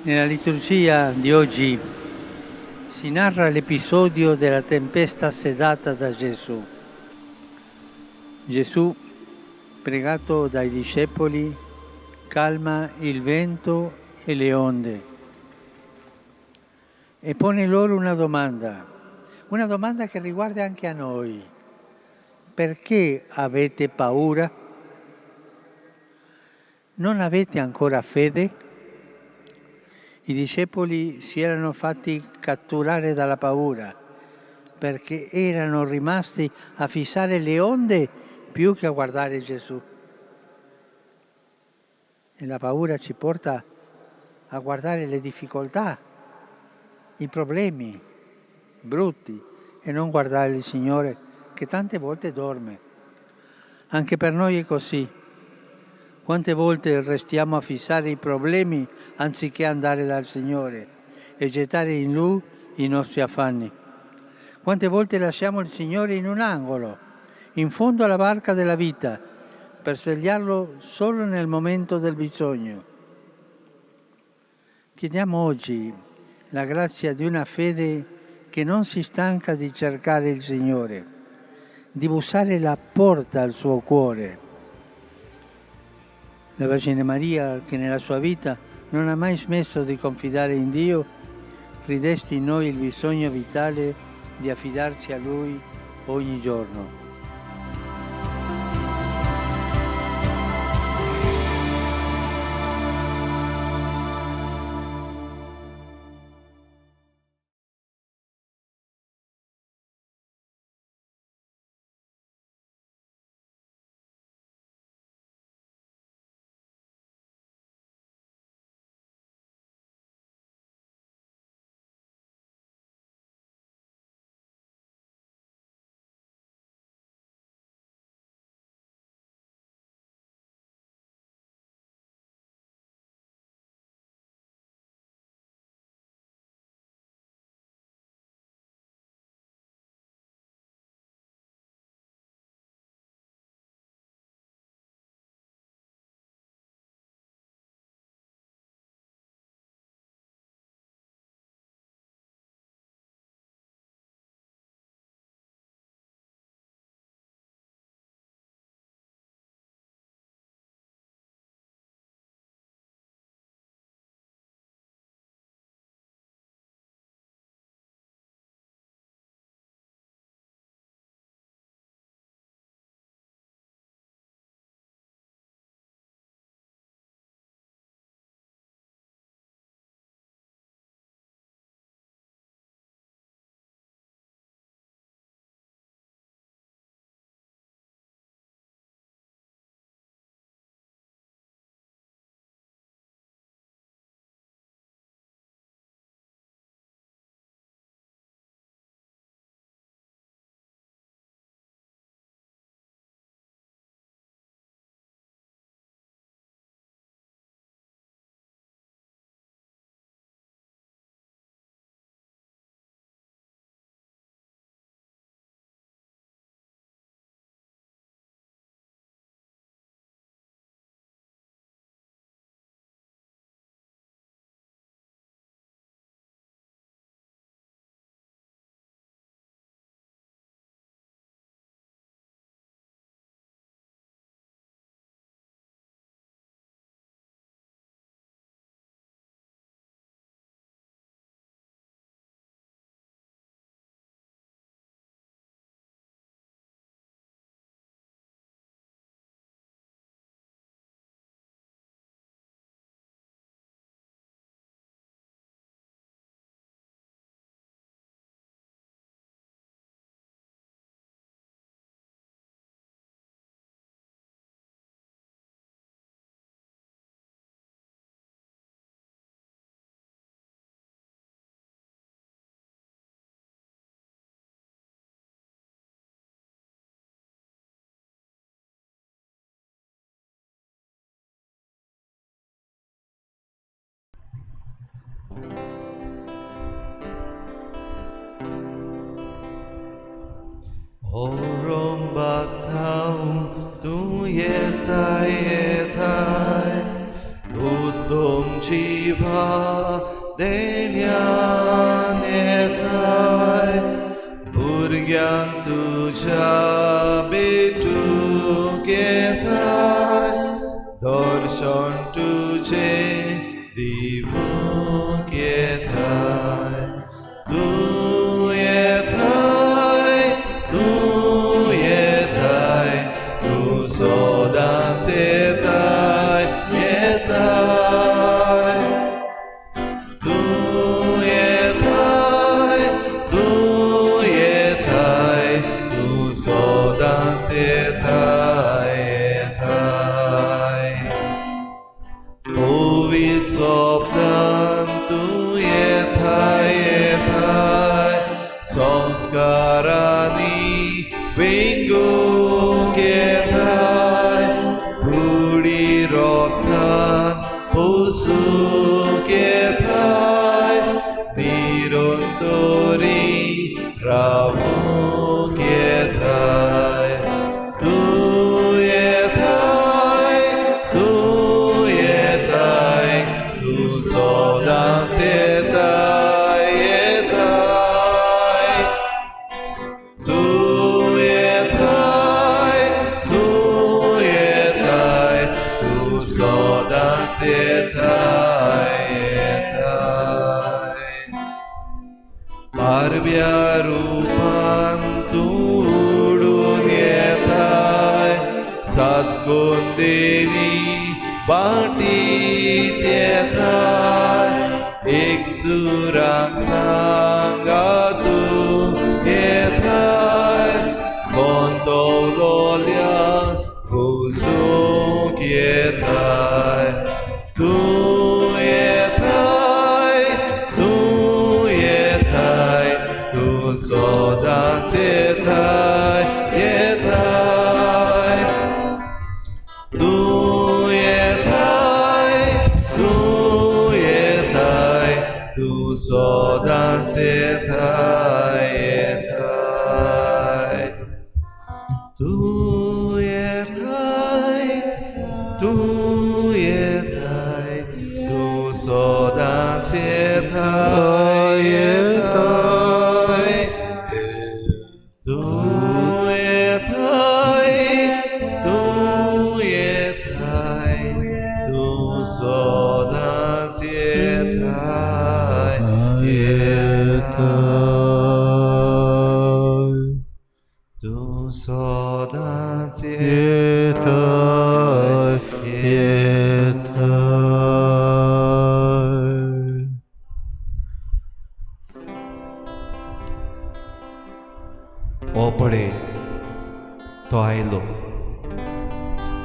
Nella liturgia di oggi si narra l'episodio della tempesta sedata da Gesù. Gesù, pregato dai discepoli, calma il vento e le onde e pone loro una domanda che riguarda anche a noi. Perché avete paura? Non avete ancora fede? I discepoli si erano fatti catturare dalla paura perché erano rimasti a fissare le onde più che a guardare Gesù. E la paura ci porta a guardare le difficoltà, i problemi brutti e non guardare il Signore che tante volte dorme. Anche per noi è così. Quante volte restiamo a fissare i problemi anziché andare dal Signore e gettare in Lui i nostri affanni? Quante volte lasciamo il Signore in un angolo, in fondo alla barca della vita, per svegliarlo solo nel momento del bisogno? Chiediamo oggi la grazia di una fede che non si stanca di cercare il Signore, di bussare la porta al suo cuore. La Vergine Maria, che nella sua vita non ha mai smesso di confidare in Dio, ridesti in noi il bisogno vitale di affidarci a Lui ogni giorno.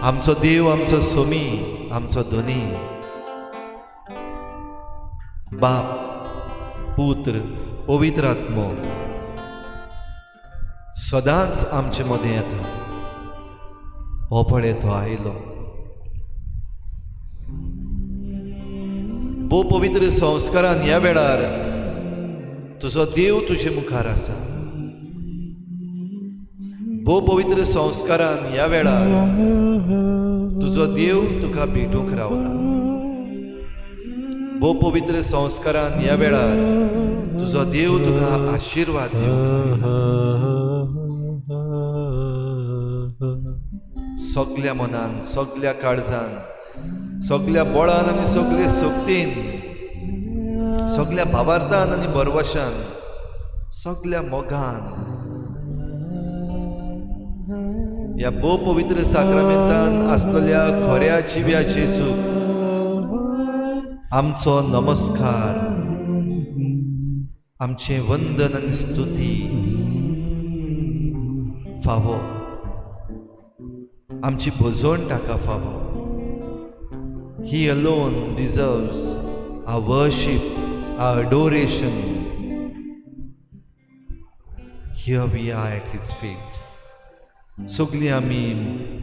आमचो देव, आमचो सोमी, आमचो धनी, बाप, पुत्र, पवित्र आत्मो सदांच आमचे मदें येता. हो पळय तो आयलो. भोव पवित्र संस्कारान ह्या वेळार तुजो देव तुजे मुखार आसा. भोव पवित्र संस्कारान ह्या वेळार तुजो देव तुका भेटूंक रावला. भोव पवित्र संस्कारान ह्या वेळार तुजो देव तुका आशिर्वाद दिवंक रावला. सगल्या मनान, सगल्या काळजान, सगल्या बळान आनी सगले शक्तीन, सगल्या भावार्थान आनी भरवशान, सगल्या मोगान ह्या भोव पवित्र साक्रामेंतान आसतल्या खऱ्या जिव्या जेजूक आमचो नमस्कार, आमचें वंदन आनी स्तुती फावो, आमची भजवण ताका फावो. He alone deserves our worship, our adoration. Here we are at His feet. सगळीं आमी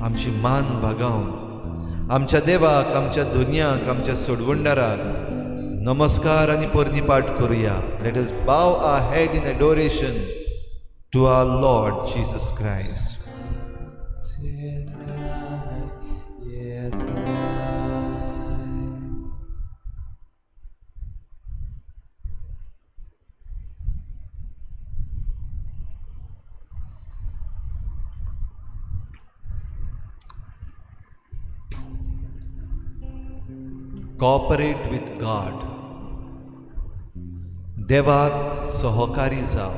आमची मान भागावन आमच्या देवाक, आमच्या दुनियाक, आमच्या सोडवणदाराक नमस्कार आनी प्रणिपात करुया. Let us bow our head in adoration to our Lord Jesus Christ. Cooperate with God. देवाक सहकारी जाव.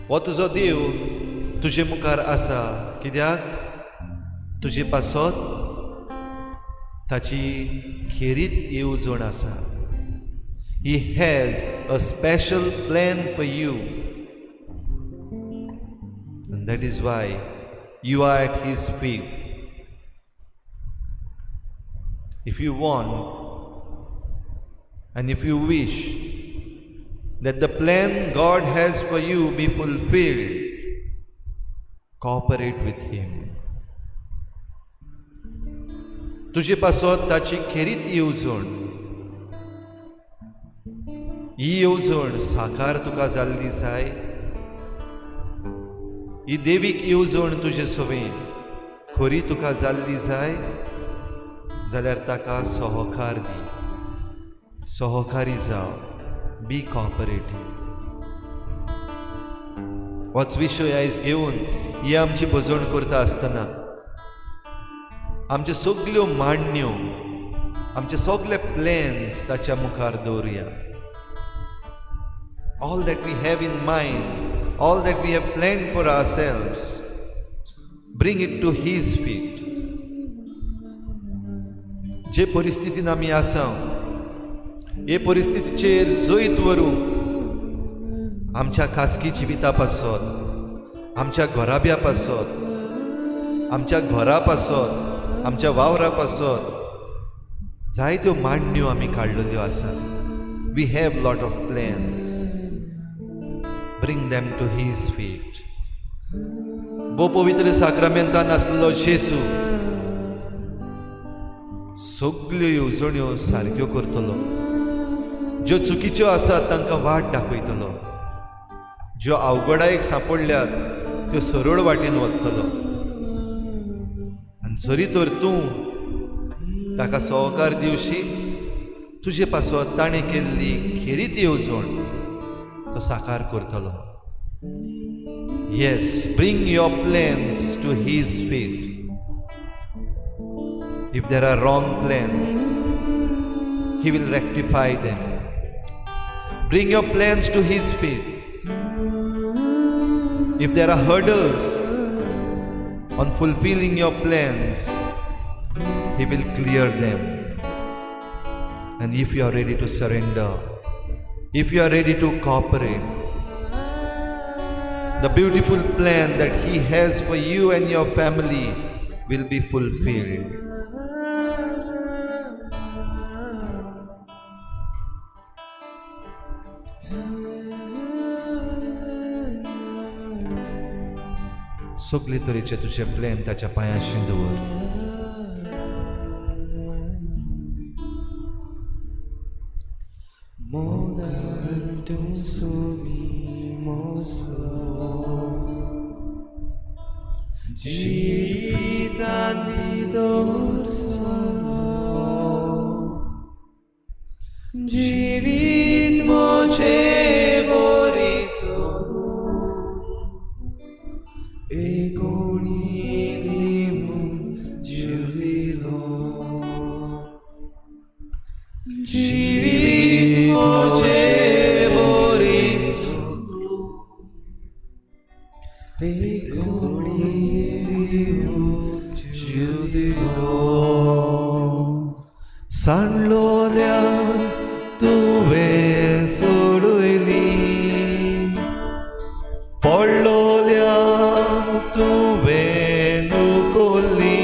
हो तुजो देव तुजे मुखार आसा, कित्याक तुजे पासत ताची खेरीत येवजण आसा. He has a special plan for you, and that is why you are at His feet. If you want and if you wish that the plan God has for you be fulfilled, cooperate with Him. तुजे पासत ताची खेरीत येवजण, ही येवजण साकार तुका जाल्ली जाय. ही देवीक येवजण तुजे सवें खरी तुका जाल्ली जाय जाल्यार ताका सहकार दी, सहकारी जाव, बी कॉपरेटीव. होच विशय आयज घेवन ही आमची भजण करता आसतना आमच्यो सगल्यो मांडण्यो, आमचे सगले प्लॅन्स ताच्या मुखार दवरुया. All that we have in mind, all that we have planned for ourselves, bring it to His feet. जे परिस्थितीन आमी आसा हे परिस्थितीचेर जैत व्हरूंक आमच्या खासगी जिविता पासत, आमच्या घराब्या पासत, आमच्या घरा पासत, आमच्या वावरा पासत जायत्यो मांडण्यो आमी काडलेल्यो आसात. We have lot of plans, bring them to His feet. भोव पवित्र साक्रामेंतान आसलेलो जेजू सगल्यो येवजण्यो सारक्यो करतलो. ज्यो चुकीच्यो आसात तांकां वाट दाखयतलो, ज्यो अवघडायेक सांपडल्यात त्यो सरळ वाटेन वतलो. आनी जरी तर तूं ताका सहकार दिवशी, तुजे पासत ताणें केल्ली खेरीत येवजण तो साकार करतलो. Yes, bring your plans to His feet. If there are wrong plans, He will rectify them. Bring your plans to His feet. If there are hurdles on fulfilling your plans, He will clear them. And if you are ready to surrender, if you are ready to cooperate, the beautiful plan that He has for you and your family will be fulfilled. सगळे तरेचे तुजे plan ताच्या पांयांशी दवर. जिवितान भितर सरलो, जिवीत म्हजें बरें चलूं, एकोणी दिवन जीव दिलो. जिवीत म्हजें बरें चलूं, एकोणी दिवन जीव दिलो. सांडलोल्या तुवें सोडयली, पडलोल्या तुवें उखल्ली,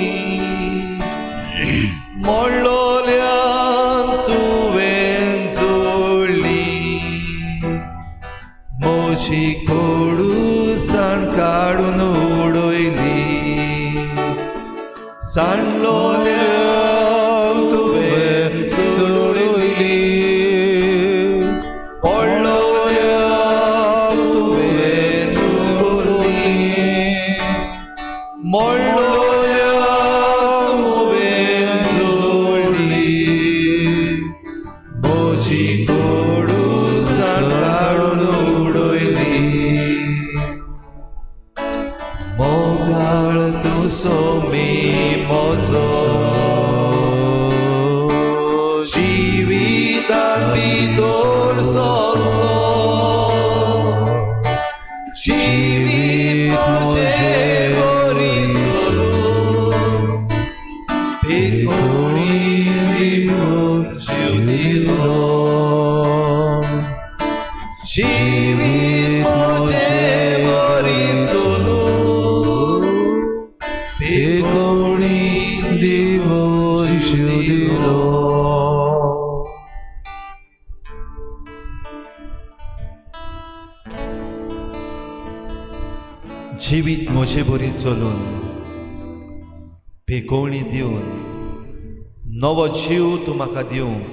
मोडलोल्या तुवें जोडली, म्हजी कोडूसाण काडून उडयली. सांडलोल्यांक तुवें सोडयली, पडलोल्यांक तुवें उखल्ली, मोडलोल्यांक तुवें जोडली, म्हजी कोडूसाण काडून उडयली. मोगाळ तूं सोमी म्हजो, जिवितान भितर सरलो, जिवीत म्हजें बरी चलून पेकोणी दिवन जीव दिलो, जिवीत म्हजें बरी चलून पेकोणी दिवन जीव दिलो. जिवीत म्हजे बरी चलून पेकोवणी दिवन नवो जीव तूं म्हाका दिवंक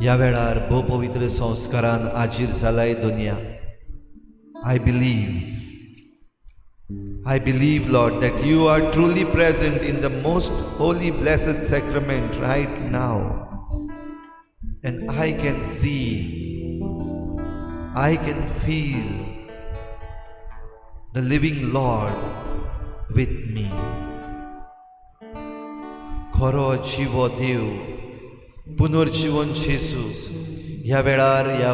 ह्या वेळार भोव पवित्र संस्कारान आजीर जालाय दुनिया. I believe, Lord, that you are truly present in the most holy blessed sacrament right now, and I can see, I can feel the living Lord with me. खरो जिवो देव पुनर्जिवन जेजू ह्या वेळार ह्या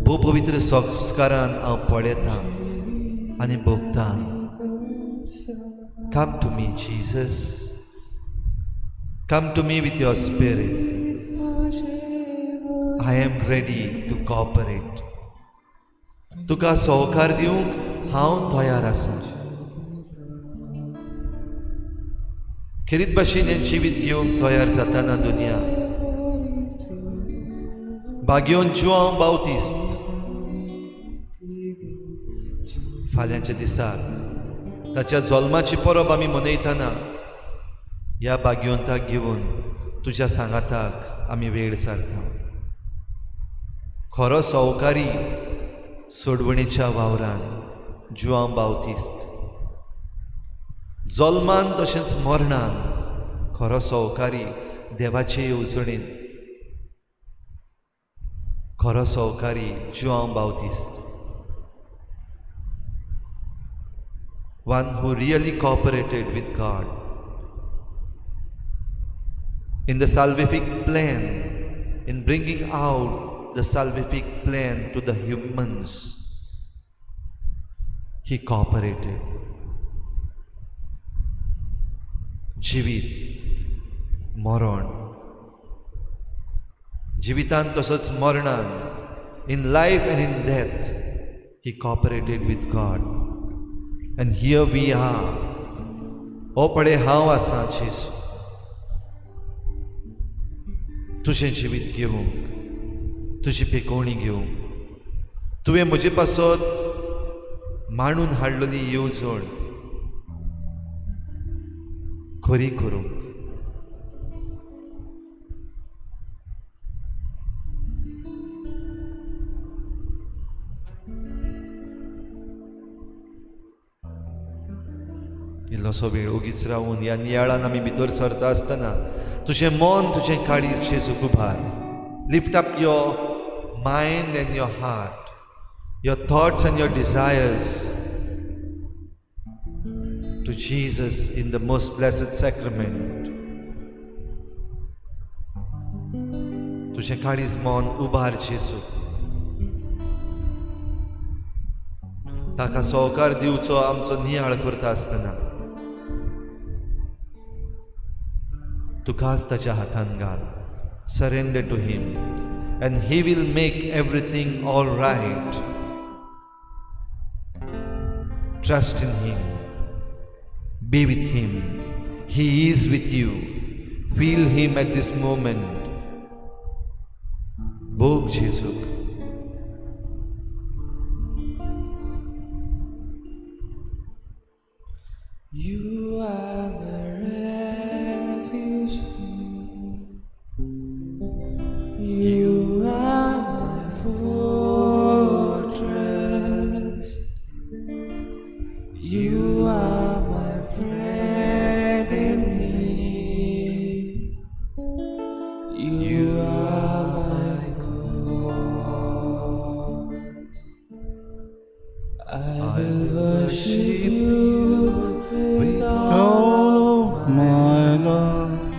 भोव पवित्र संस्कारान हांव पळयतां आनी भोगतां. Come to me, Jesus. Come to me with your spirit. I am ready to cooperate. तुका सहकार दिवंक हांव तयार आसा. खेरीत भाशेन हें जिवीत घेवंक तयार जाताना दुनिया, भाग्योन जुआंव बावतिस्त फाल्यांच्या दिसाक ताच्या जल्माची परब आमी मनयतना ह्या भाग्यवंताक घेवन तुज्या सांगाताक आमी वेळ सारता. खरो सहकारी सोडवणेच्या वावरान जुआंव बावतिस्त जल्मान तशेंच मरणान खरो सहकारी देवाचे येवजणेन खरो सहकारी Joao बावतिस्त, one who really cooperated with God in the salvific plan, in bringing out the salvific plan to the humans. He cooperated. जिवीत मरण, जिवितान तसोच मरणान, in life and in death he cooperated with God. And here we are. हो पळय हांव आसा जेजू, तुजें जिवीत घेवंक, तुजी पेकोवणी घेवंक. तुवें म्हजे पासत मांडून हाडलेली येवजण खरी करूंक. इल्लोसो वेळ ओगीच रावून ह्या नियाळान आमी भितर सरता आसतना तुजें मन, तुजें काळीज जेजूक उबार. Lift up your mind and your heart, your thoughts and your desires to Jesus in the most blessed sacrament. तुजें काळीज मन उबार जेजूक, ताका सहकार दिवचो आमचो नियाळ करता आसतना तुकाच ताच्या हातान घाल. Surrender to him and he will make everything all right. Trust in him, be with him, he is with you. Feel him at this moment. भोग जेजूक. You are my refuge. You are my fortress. You are my friend in need. You are my God. I will worship you with all of my life.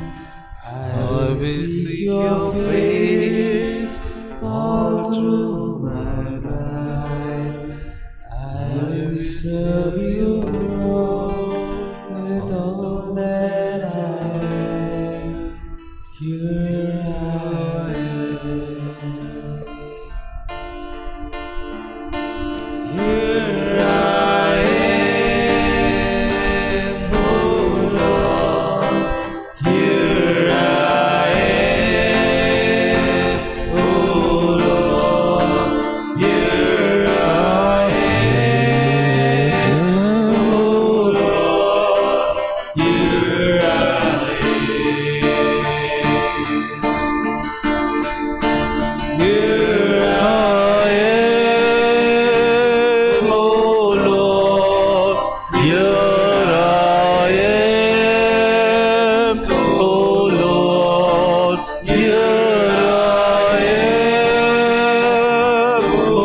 I will seek your face all through my life. I will serve you, Lord, with all that I am. Here I am. Here I am, O Lord. Here I am, O Lord. Here I am, O Lord. Here I am. Here I am, O Lord. Here I am, O Lord. Here I am, O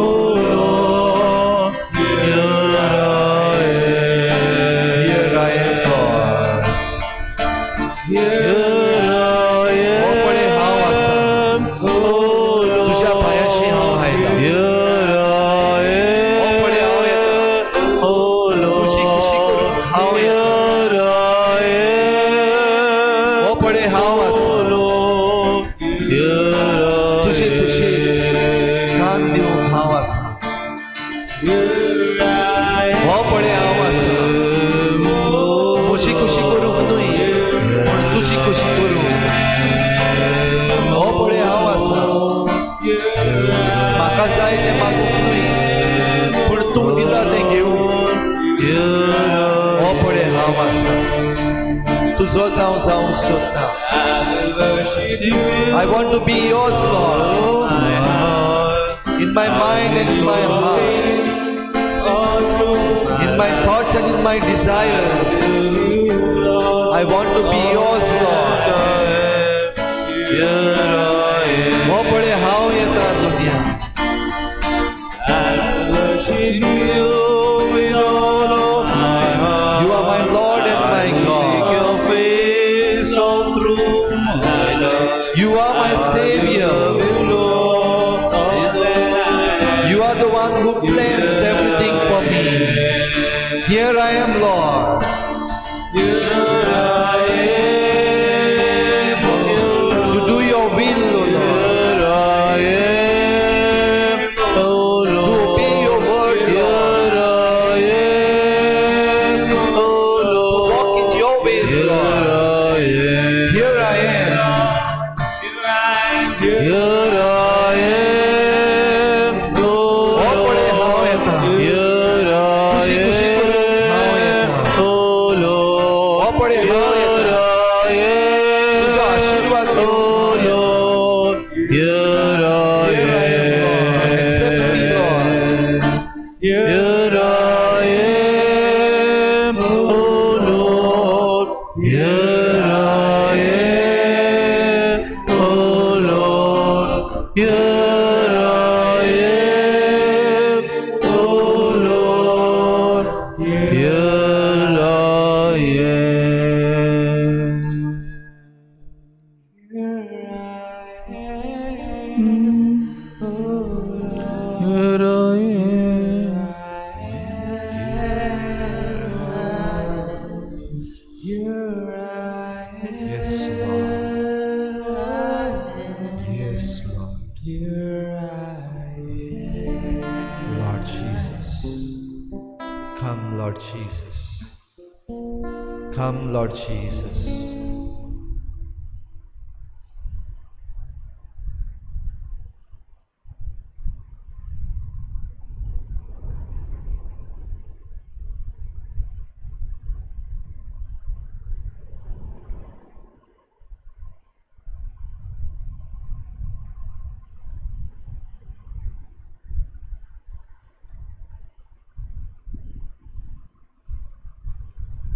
Lord. Here I am. Here I am, Lord. Here I हो पळे हांव आसा. am, O Lord. तुज्या पांयाशी हांव आयला. Here I हो पळे हांव येता. am, O तुजी खुशी Lord. करूंक हांव येता. Here I am, हो पळे हांव आसा. O Lord. Here I तुजे कुशीक कान दिवंक हांव आसा. Here I हो पळे हांव आसा. am, O म्हजी खुशी करूंक न्हय, पूण तुजी खुशी करूंक. हो पळे हांव आसा. म्हाका जाय तें मागूंक न्हय, पूण तूं दिता तें घेवंक. हो पळे हांव आसा. तुजोच हांव जावंक सोदता. I want to be yours, Lord, in my mind and in my heart, in my thoughts and in my desires. I want to be yours, Lord. हो पळे हांव येता दुनिया. Worship you with all of my heart. You are my Lord and my Seek God. your face all through my life. You are my Savior. Serve you, Lord, You are the one who plans everything for me. Here I am, Lord. Here I am, To do your will, O Lord. Here I am, O To Lord. obey your word, Lord. Here I am, O To Lord. walk in your ways, Here Lord. I am. Here I am. Here I am, O हो पळे Lord. हांव येता. Here I तुजी खुशी करूंक हांव येता. am, O Lord. हो पळे हांव Here येता. I am, तुजो आशीर्वाद O घेवंक हांव येता. Lord. Here I Here I am, Lord. Accept me, Lord. Here I am, O Lord. Here I am, O Lord. Here I am, O Lord. Here I am. Here I am. Yes, Lord. Yes, Lord. Lord Jesus. Come, Lord Jesus. Come, Lord Jesus.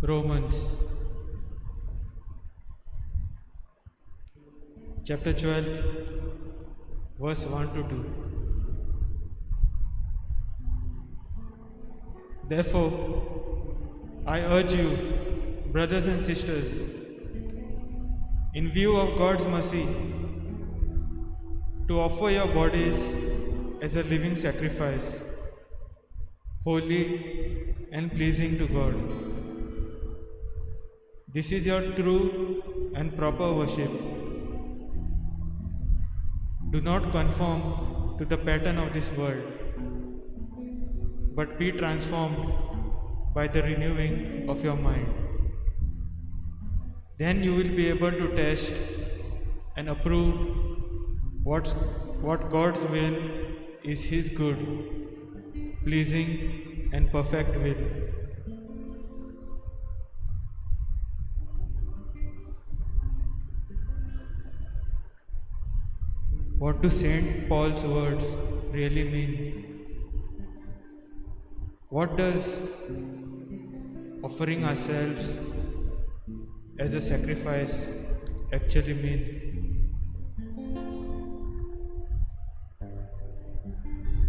Romans chapter 12, verse 1 to 2. Therefore, I urge you, brothers and sisters, in view of God's mercy, to offer your bodies as a living sacrifice, holy and pleasing to God. This is your true and proper worship. Do not conform to the pattern of this world, but be transformed by the renewing of your mind. Then you will be able to test and approve what God's will is, His good, pleasing and perfect will. What do Saint Paul's words really mean? What does offering ourselves as a sacrifice actually mean?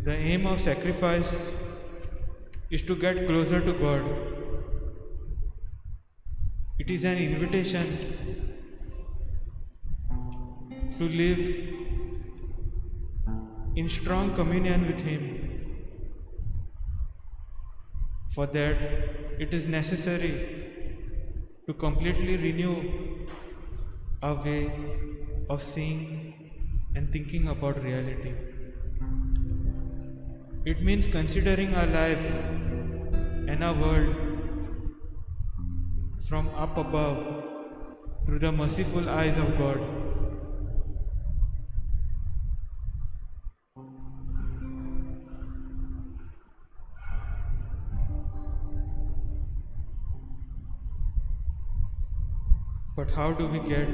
The aim of sacrifice is to get closer to God. It is an invitation to live in strong communion with Him. For that, it is necessary to completely renew our way of seeing and thinking about reality. It means considering our life and our world from up above through the merciful eyes of God. But how do we get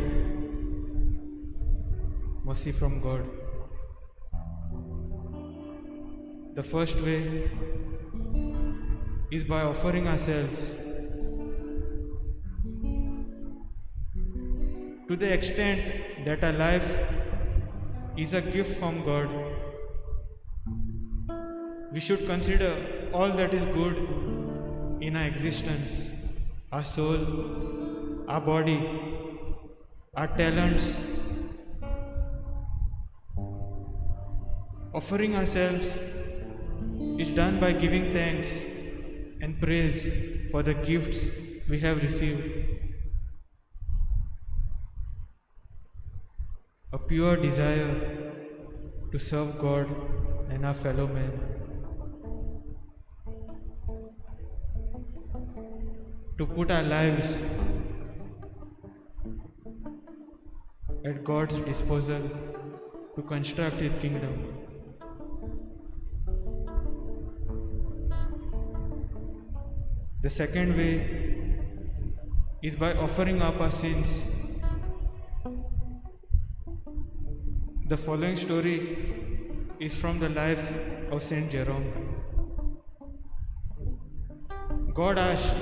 mercy from God? The first way is by offering ourselves. To the extent that our life is a gift from God, we should consider all that is good in our existence, our soul, our body, our talents. Offering ourselves is done by giving thanks and praise for the gifts we have received. A pure desire to serve God and our fellow man. To put our lives at God's disposal to construct His kingdom. The second way is by offering up our sins. The following story is from the life of Saint Jerome. God asked,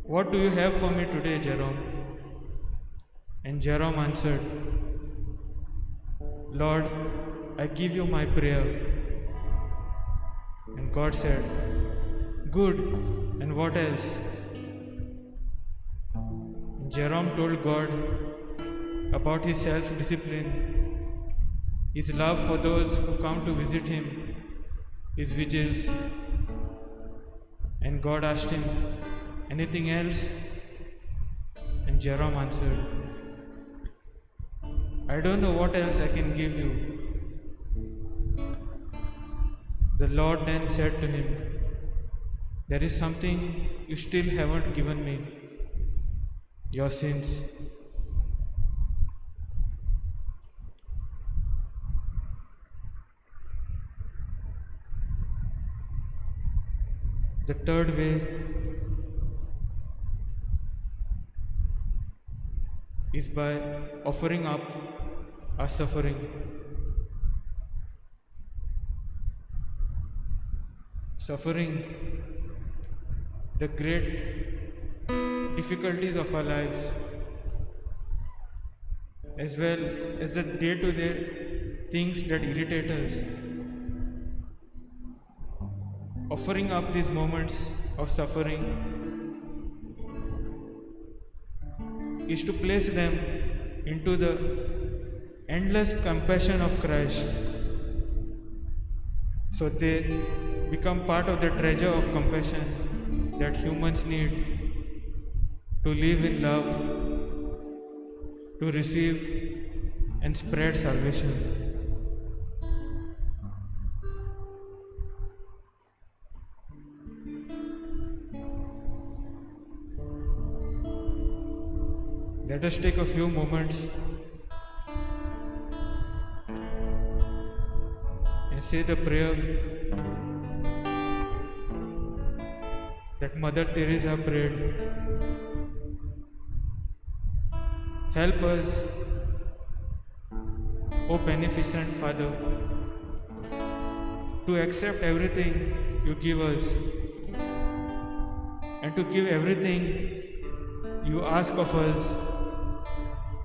"What do you have for me today, Jerome?" And Jerome answered, "Lord, I give you my prayer." And God said, "Good, and what else?" And Jerome told God about his self-discipline, his love for those who come to visit him, his vigils. And God asked him, "Anything else?" And Jerome answered, "I don't know what else I can give you." The Lord then said to him, "There is something you still haven't given me, your sins." The third way is by offering up our suffering. Suffering the great difficulties of our lives, as well as the day-to-day things that irritate us. Offering up these moments of suffering is to place them into the endless compassion of Christ, so they become part of the treasure of compassion that humans need to live in love, to receive and spread salvation. Let us take a few moments and say the prayer that Mother Teresa prayed. Help us, O beneficent Father, to accept everything you give us and to give everything you ask of us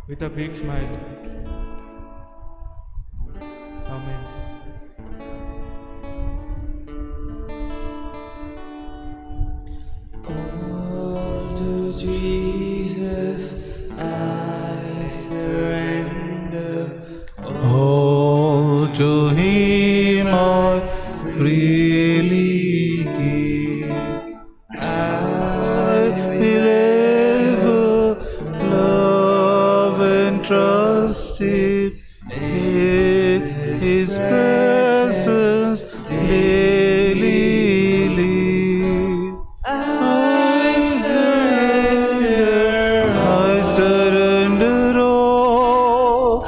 with a big smile. Amen. All to Jesus I surrender. All to Him I freely give. I will ever love and trust Him in His presence daily live. I surrender all.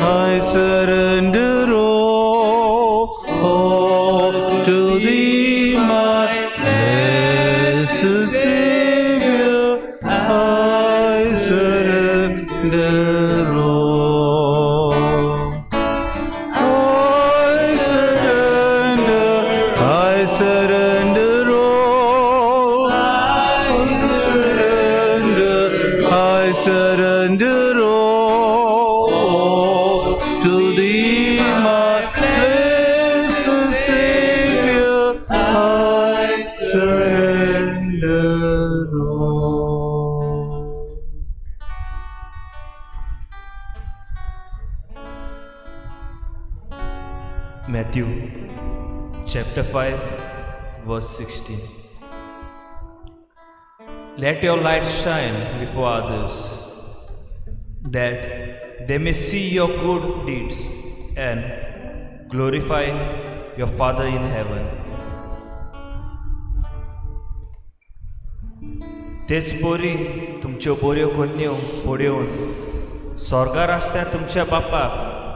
I surrender all to Thee, my blessed Savior. I surrender all. I surrender all. I surrender all to Thee, my blessed Savior. I surrender all. Matthew chapter 5 verse 16. Let your light shine before others, that they may see your good deeds and glorify your Father in heaven. तेच बरी तुमच्यो बऱ्यो करण्यो पळोवन स्वर्गार आसता तुमच्या बापाक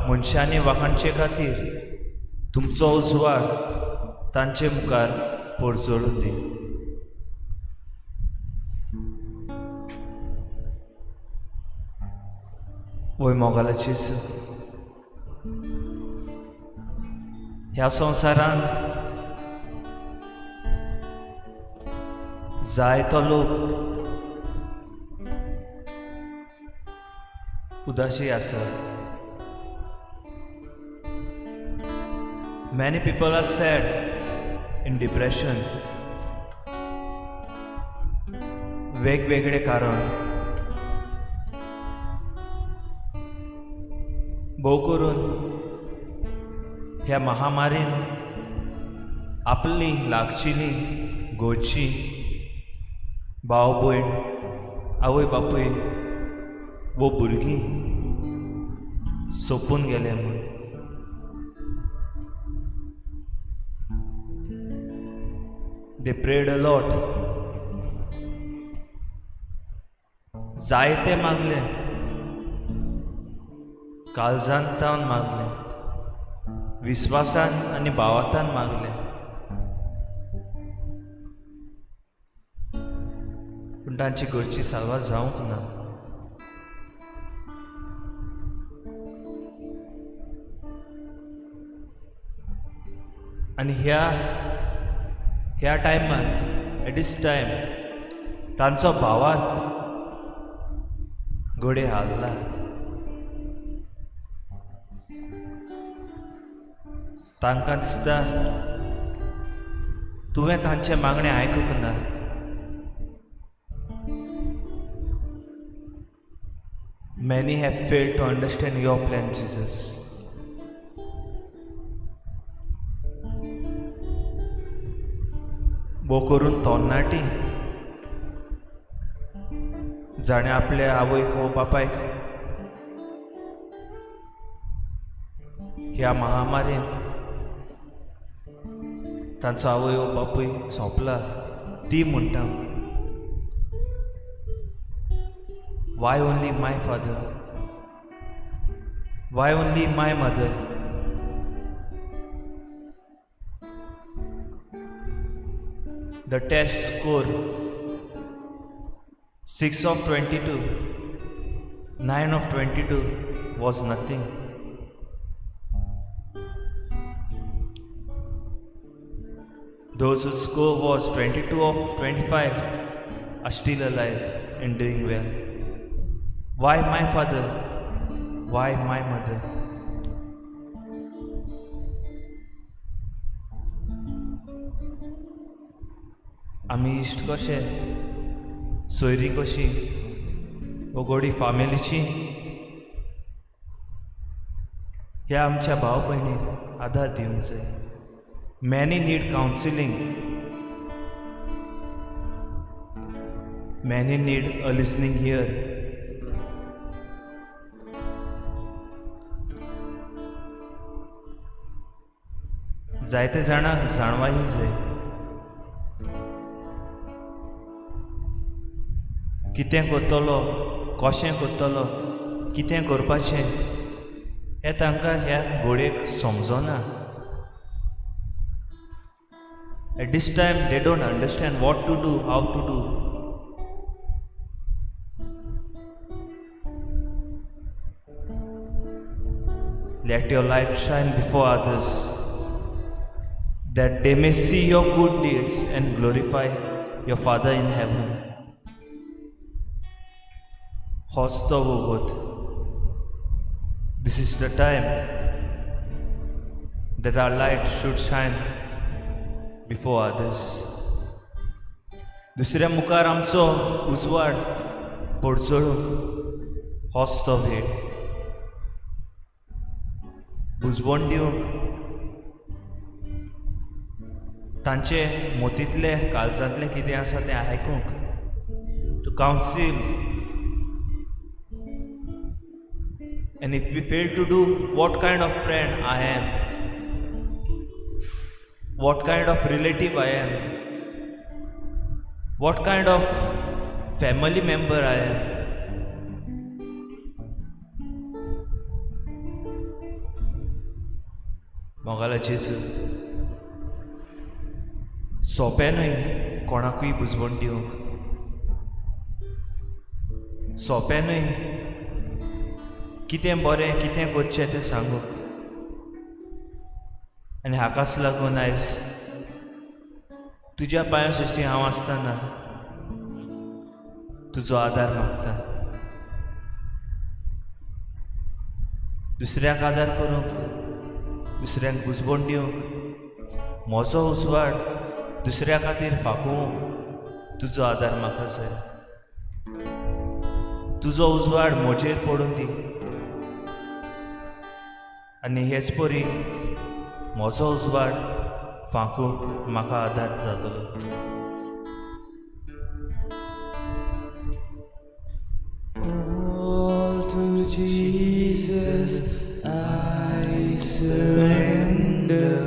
मनशांनी वाखाणचे खातीर तुमचो उजवाड तांचे मुखार परजळून दी. वय मोगालाची, ह्या संवसारांत जायतो लोक उदाशी आसा. Many people are sad, in depression. वेगवेगळे कारण, भोव करून ह्या महामारीन आपली लागशिली घरची भाव भयण, आवय बापूय वो भुरगीं सोंपून गेले म्हूण. They prayed a lot. जायते मागले, काळजांतावन मागले, विस्वासान आनी भावातान मागले, पूण तांची घरची साल्वार जावंक ना. आनी ह्या ह्या टायमार, एट दीस टायम, तांचो भावार्थ घडये हाल्ला. तांकां दिसता तुवें तांचें मागणें आयकूंक ना. Many have failed to understand your plan, Jesus. भोव करून तरणाटी जाणें आपल्या आवयक वो बापायक ह्या महामारीन तांचो आवय वो बापूय सोंपला, ती म्हणटा, Why only my father? Why only my mother? The test score 6 of 22, 9 of 22 was nothing. Those whose score was 22 of 25 are still alive and doing well. Why my father? Why my mother? आमी इश्ट कशे, सोयरी कशी, ओगोडी फामिलीची, ह्या आमच्या भाव भयणीक आदार दिवंक जाय. Many need counselling, many need a listening ear. जायते जाणांक जाणवाय जाय कितें करतलो, कशें करतलो, कितें करपाचें हें तांकां ह्या घोडयेक समजना. At this time they don't understand what to do, how to do. Let your light shine before others, that they may see your good deeds and glorify your Father in heaven. होच तो वगत. This is the time that our light should shine before others. दुसऱ्या मुखार आमचो उजवाड पडचळूंक होच तो वेळ. बुजवण दिवंक तांचे मोतींतलें काळजांतलें कितें आसा तें आयकूंक, to counsel. And if we fail to do, what kind of friend I am, what kind of relative I am, what kind of family member I am. मोगाला जेजू, सोंपें न्हय कोणाकूय बुजवण दिवंक, सोंपें न्हय कितें बरें कितें करचें तें सांगूंक. आनी हाकाच लागून आयज तुज्या पांया सशी हांव आसतना तुजो आदार मागता. दुसऱ्याक आदार करूंक, दुसऱ्यांक बुजवण दिवंक, म्हजो उजवाड दुसऱ्या खातीर फांकूंक तुजो आदार म्हाका जाय. तुजो उजवाड म्हजेर पडून दी आनी हेच परी म्हजो उजवाड फांकूंक म्हाका आदार जातलो. All to Jesus I surrender,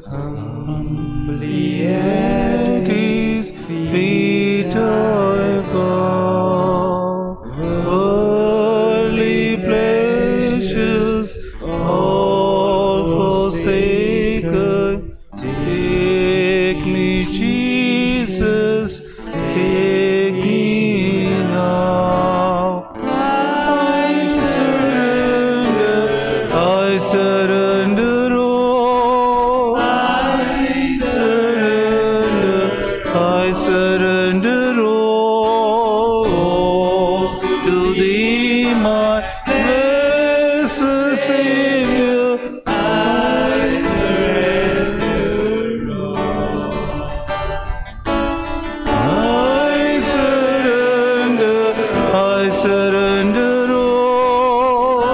humbly at His feet I bow. Worldly pleasures all forsaken, take me, Jesus, take me now. I surrender all. surrender all to thee, my blessed Savior. I surrender all. I surrender, I surrender all.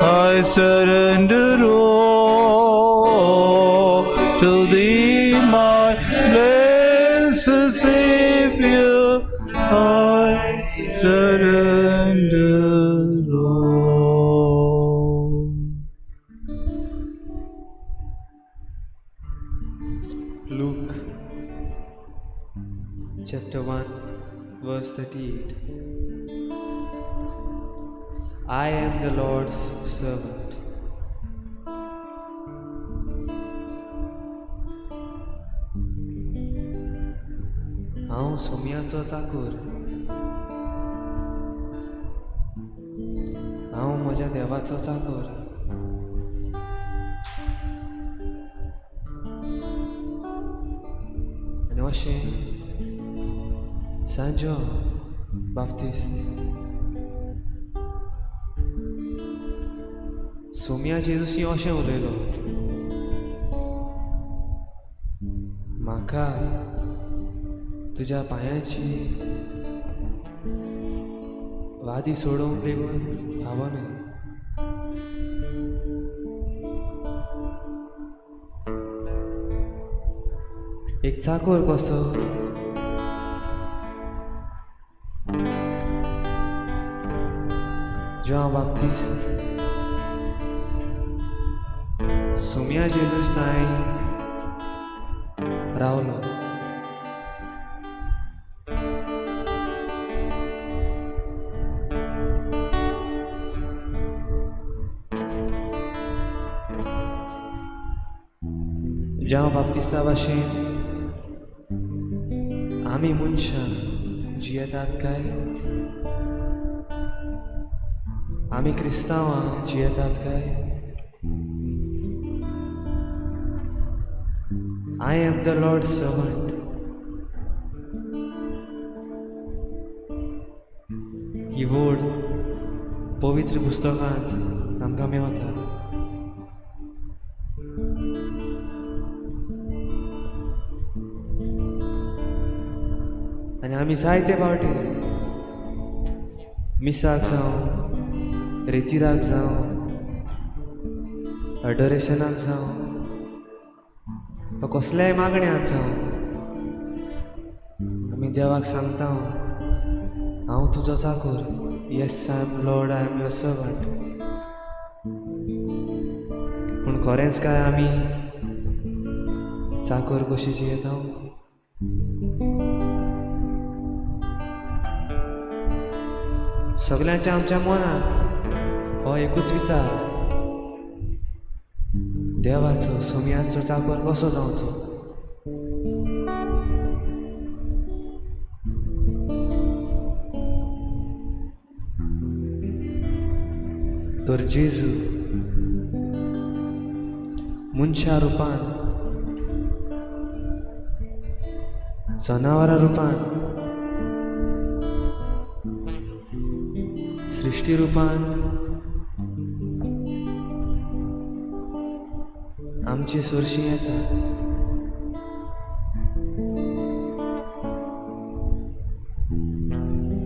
I surrender all to thee, my blessed Savior. I surrender all. Luke chapter 1 verse 38. I am the Lord's servant. हांव सोम्याचो चाकूर, हांव म्हज्या देवाचो चाकूर. आनी अशें सांजो बाप्तिस्त सोम्या जेजूशी अशें उलयलो, म्हाका तुज्या पांयांची वादी सोडोवंक लेगून फावो न्हय. एक चाकोर कसो ज्यांव बाप्तिस्त सोम्या जेजूस तांय रावलो. ज्यांव बाप्तिस्ता भाशेन आमी मनशां जियेतात काय, आमी क्रिस्तांवां जियेतात काय? I am the Lord's servant. ही वोड पवित्र पुस्तकांत आमकां मेवता. आनी आमी जायते फावटी मिसाक जावं, रेतिराक जावं, अडोरेशनाक जावं, वा कसल्याय मागण्याक जावं, आमी देवाक सांगता, हांव तुजो Chakur. Yes, I am Lord, I am your servant. पूण खरेंच काय आमी चाकूर कशी जियेता? सगल्यांच्या आमच्या मनांत हो एकूच विचार, देवाचो सोम्याचो चाकर कसो जावचो. तर जेजू मनशा रुपान, जनावरां रुपान, सृश्टी रुपान आमची सरशी येता.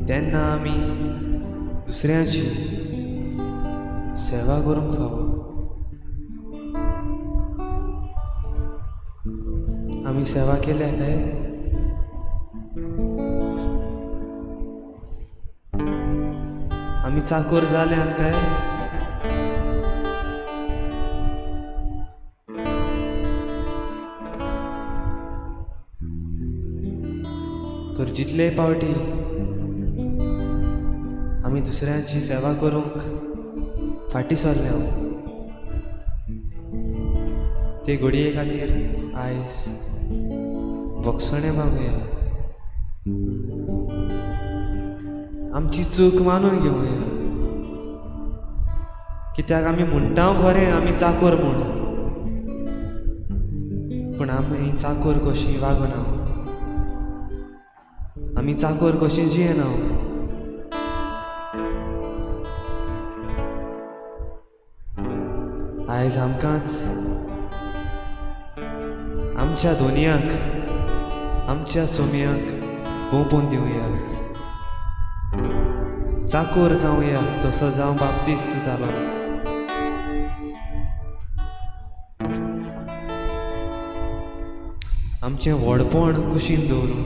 तेन्ना आमी दुसऱ्यांची सेवा करूंक फावो. आमी सेवा केल्या काय? आमी चाकोर जाल्यात काय? तर जितले पावटी आमी दुसऱ्यांची सेवा करूंक फाटीं सरल्या ते घडये खातीर आयज भोगसणें मागुया, आमची चूक मानून घेवया. कित्याक आमी म्हणटा खरें आमी चाकोर म्हूण, पूण आमी चाकोर कशी वागना, आमी चाकोर कशी जियेना. आयज आमकांच आमच्या दुनियाक, आमच्या सोम्याक गोंपून दिवया, चाकोर जावया जसो जावं बाप्तिस्त जालो. आमचें व्हडपण कुशीन दवरून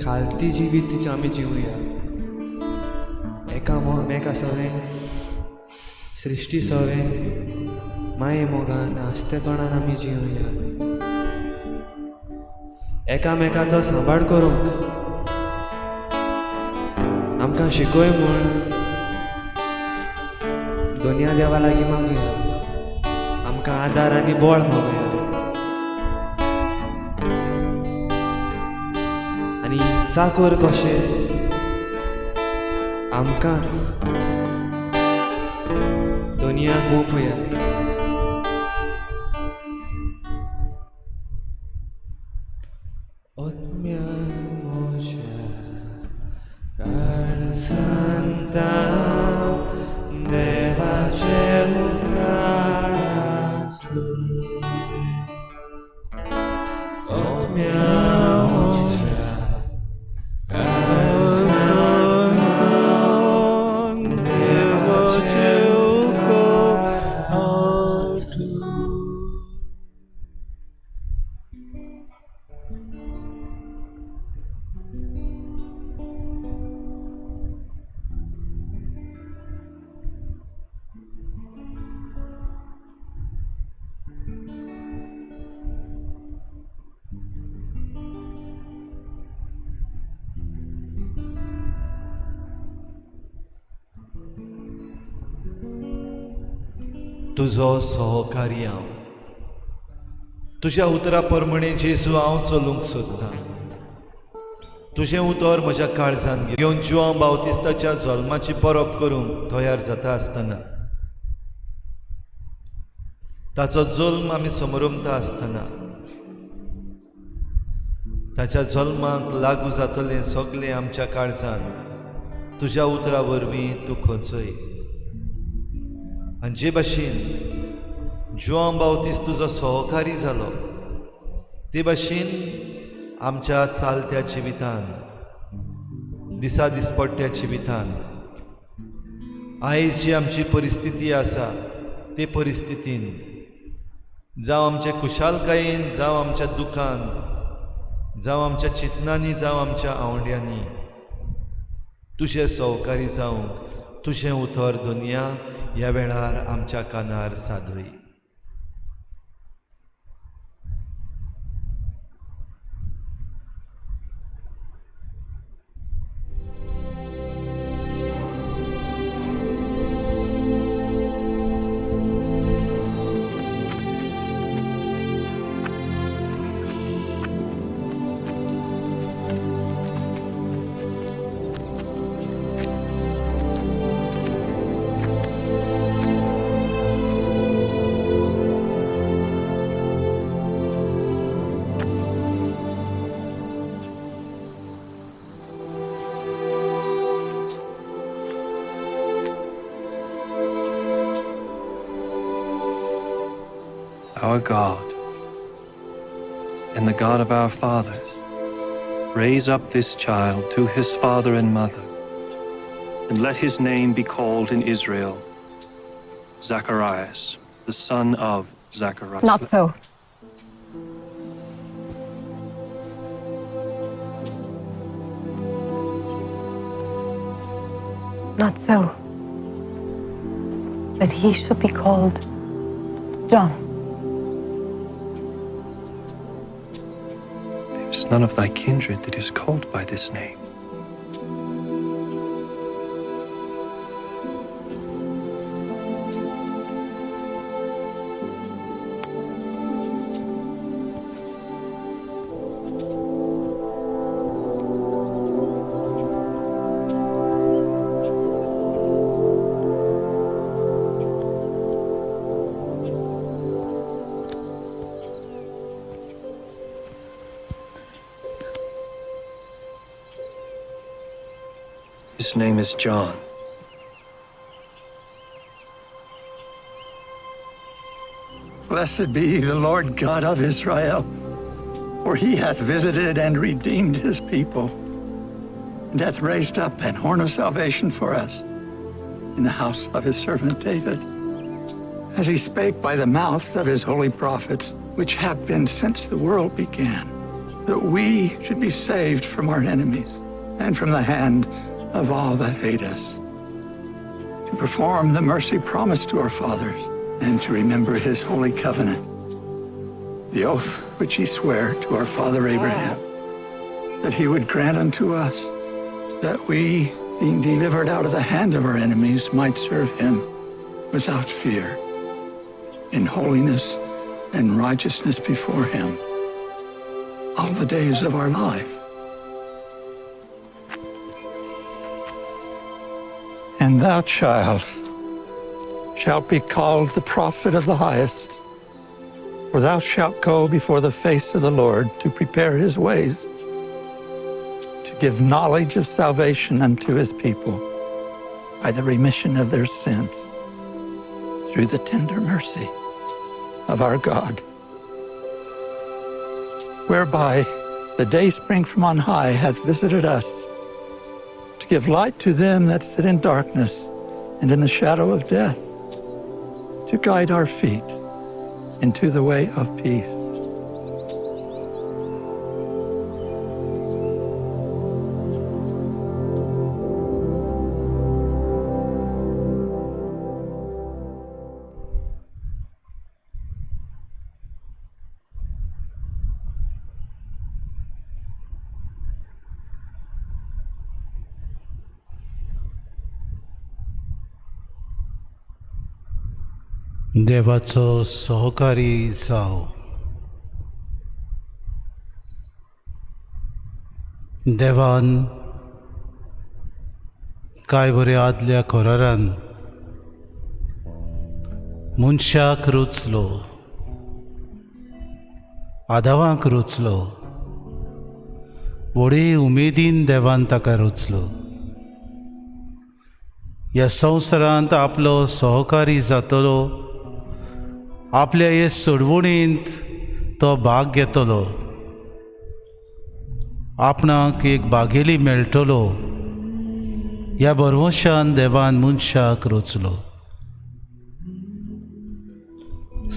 खालती जिवीत आमी जिवया, एकामेका सवें, सृश्टी सवें माये मोगान आस्ते तोंडान आमी जिवया, एकामेकाचो सांबाळ करूंक आमकां शिकय म्हूण दुनिया देवा लागीं मागुया, आमकां आदार आनी बळ मागुया. आनी चाकोर कशें आमकांच दुनिया गोपुया. तुजो सहकारी हांव, तुज्या उतरा प्रमाणे जेजू हांव चलूंक सोदतां. तुजें उतर म्हज्या काळजान घेवन जुआंव बाप्तिस्ताच्या जल्माची परब करूंक तयार जाता आसतना, ताचो जल्म आमी समरमता आसतना, ताच्या जल्माक लागू जातलें सगळें आमच्या काळजान तुज्या उतरा वरवीं तूं खंचय. आनी जे भाशेन जुआंव बाप्तिस्त तुजो सहकारी जालो, ते भाशेन आमच्या चालत्या जिवितान, दिसा दिसपट्ट्या जिवितान आयज जी आमची परिस्थिती आसा ते परिस्थितीन, जावं आमच्या खुशालकायेन, जावं आमच्या दुखान, जावं आमच्या चिंतनांनी, जावं आमच्या आवंड्यांनी, तुजें सहकारी जावंक तुजें उतर दुनिया ह्या वेळार आमच्या कानार सादय. Our God and the God of our fathers, raise up this child to his father and mother, and let his name be called in Israel Zacharias, the son of Zacharias. Not so. Not so. But he should be called John. There is none of thy kindred that is called by this name. His name is John. Blessed be the Lord God of Israel, for he hath visited and redeemed his people, and hath raised up an horn of salvation for us in the house of his servant David, as he spake by the mouth of his holy prophets, which have been since the world began, that we should be saved from our enemies and from the hand of all that hate us, to perform the mercy promised to our fathers, and to remember his holy covenant, the oath which he sware to our father Abraham, that he would grant unto us that we, being delivered out of the hand of our enemies, might serve him without fear, in holiness and righteousness before him, all the days of our life. And thou, child, shalt be called the prophet of the highest, for thou shalt go before the face of the Lord to prepare his ways, to give knowledge of salvation unto his people by the remission of their sins, through the tender mercy of our God, whereby the dayspring from on high hath visited us, to give light to them that sit in darkness and in the shadow of death, to guide our feet into the way of peace. देवाचो सहकारी जाव. देवान काय बरें आदल्या करारान मनशाक रचलो, आदावाक रचलो, व्हडे उमेदीन देवान ताका रचलो. ह्या संवसारांत आपलो सहकारी जातलो, आपल्या हे सोडवणींत तो भाग घेतलो, आपणाक एक बागेली मेळटलो ह्या भरवंशान देवान मनशाक रचलो.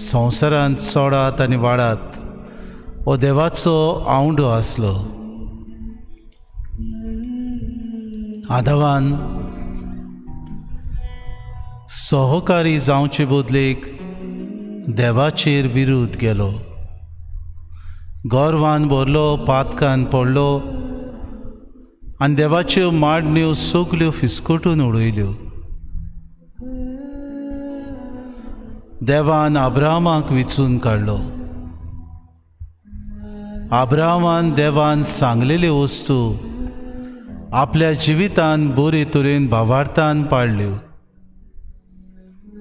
संवसारांत चडात आनी वाडात हो देवाचो आवंडो आसलो. आदावान सहकारी जावचे बदलेक देवाचेर विरुद्ध गेलो, गर्वान भरलो, पातकान पडलो आनी देवाच्यो मांडण्यो सगल्यो फिसकटून उडयल्यो. देवान अब्राहमाक विचून काडलो. अब्राहमान देवान सांगलेल्यो वस्तू आपल्या जिवितान बरे तरेन भावार्थान पाडल्यो.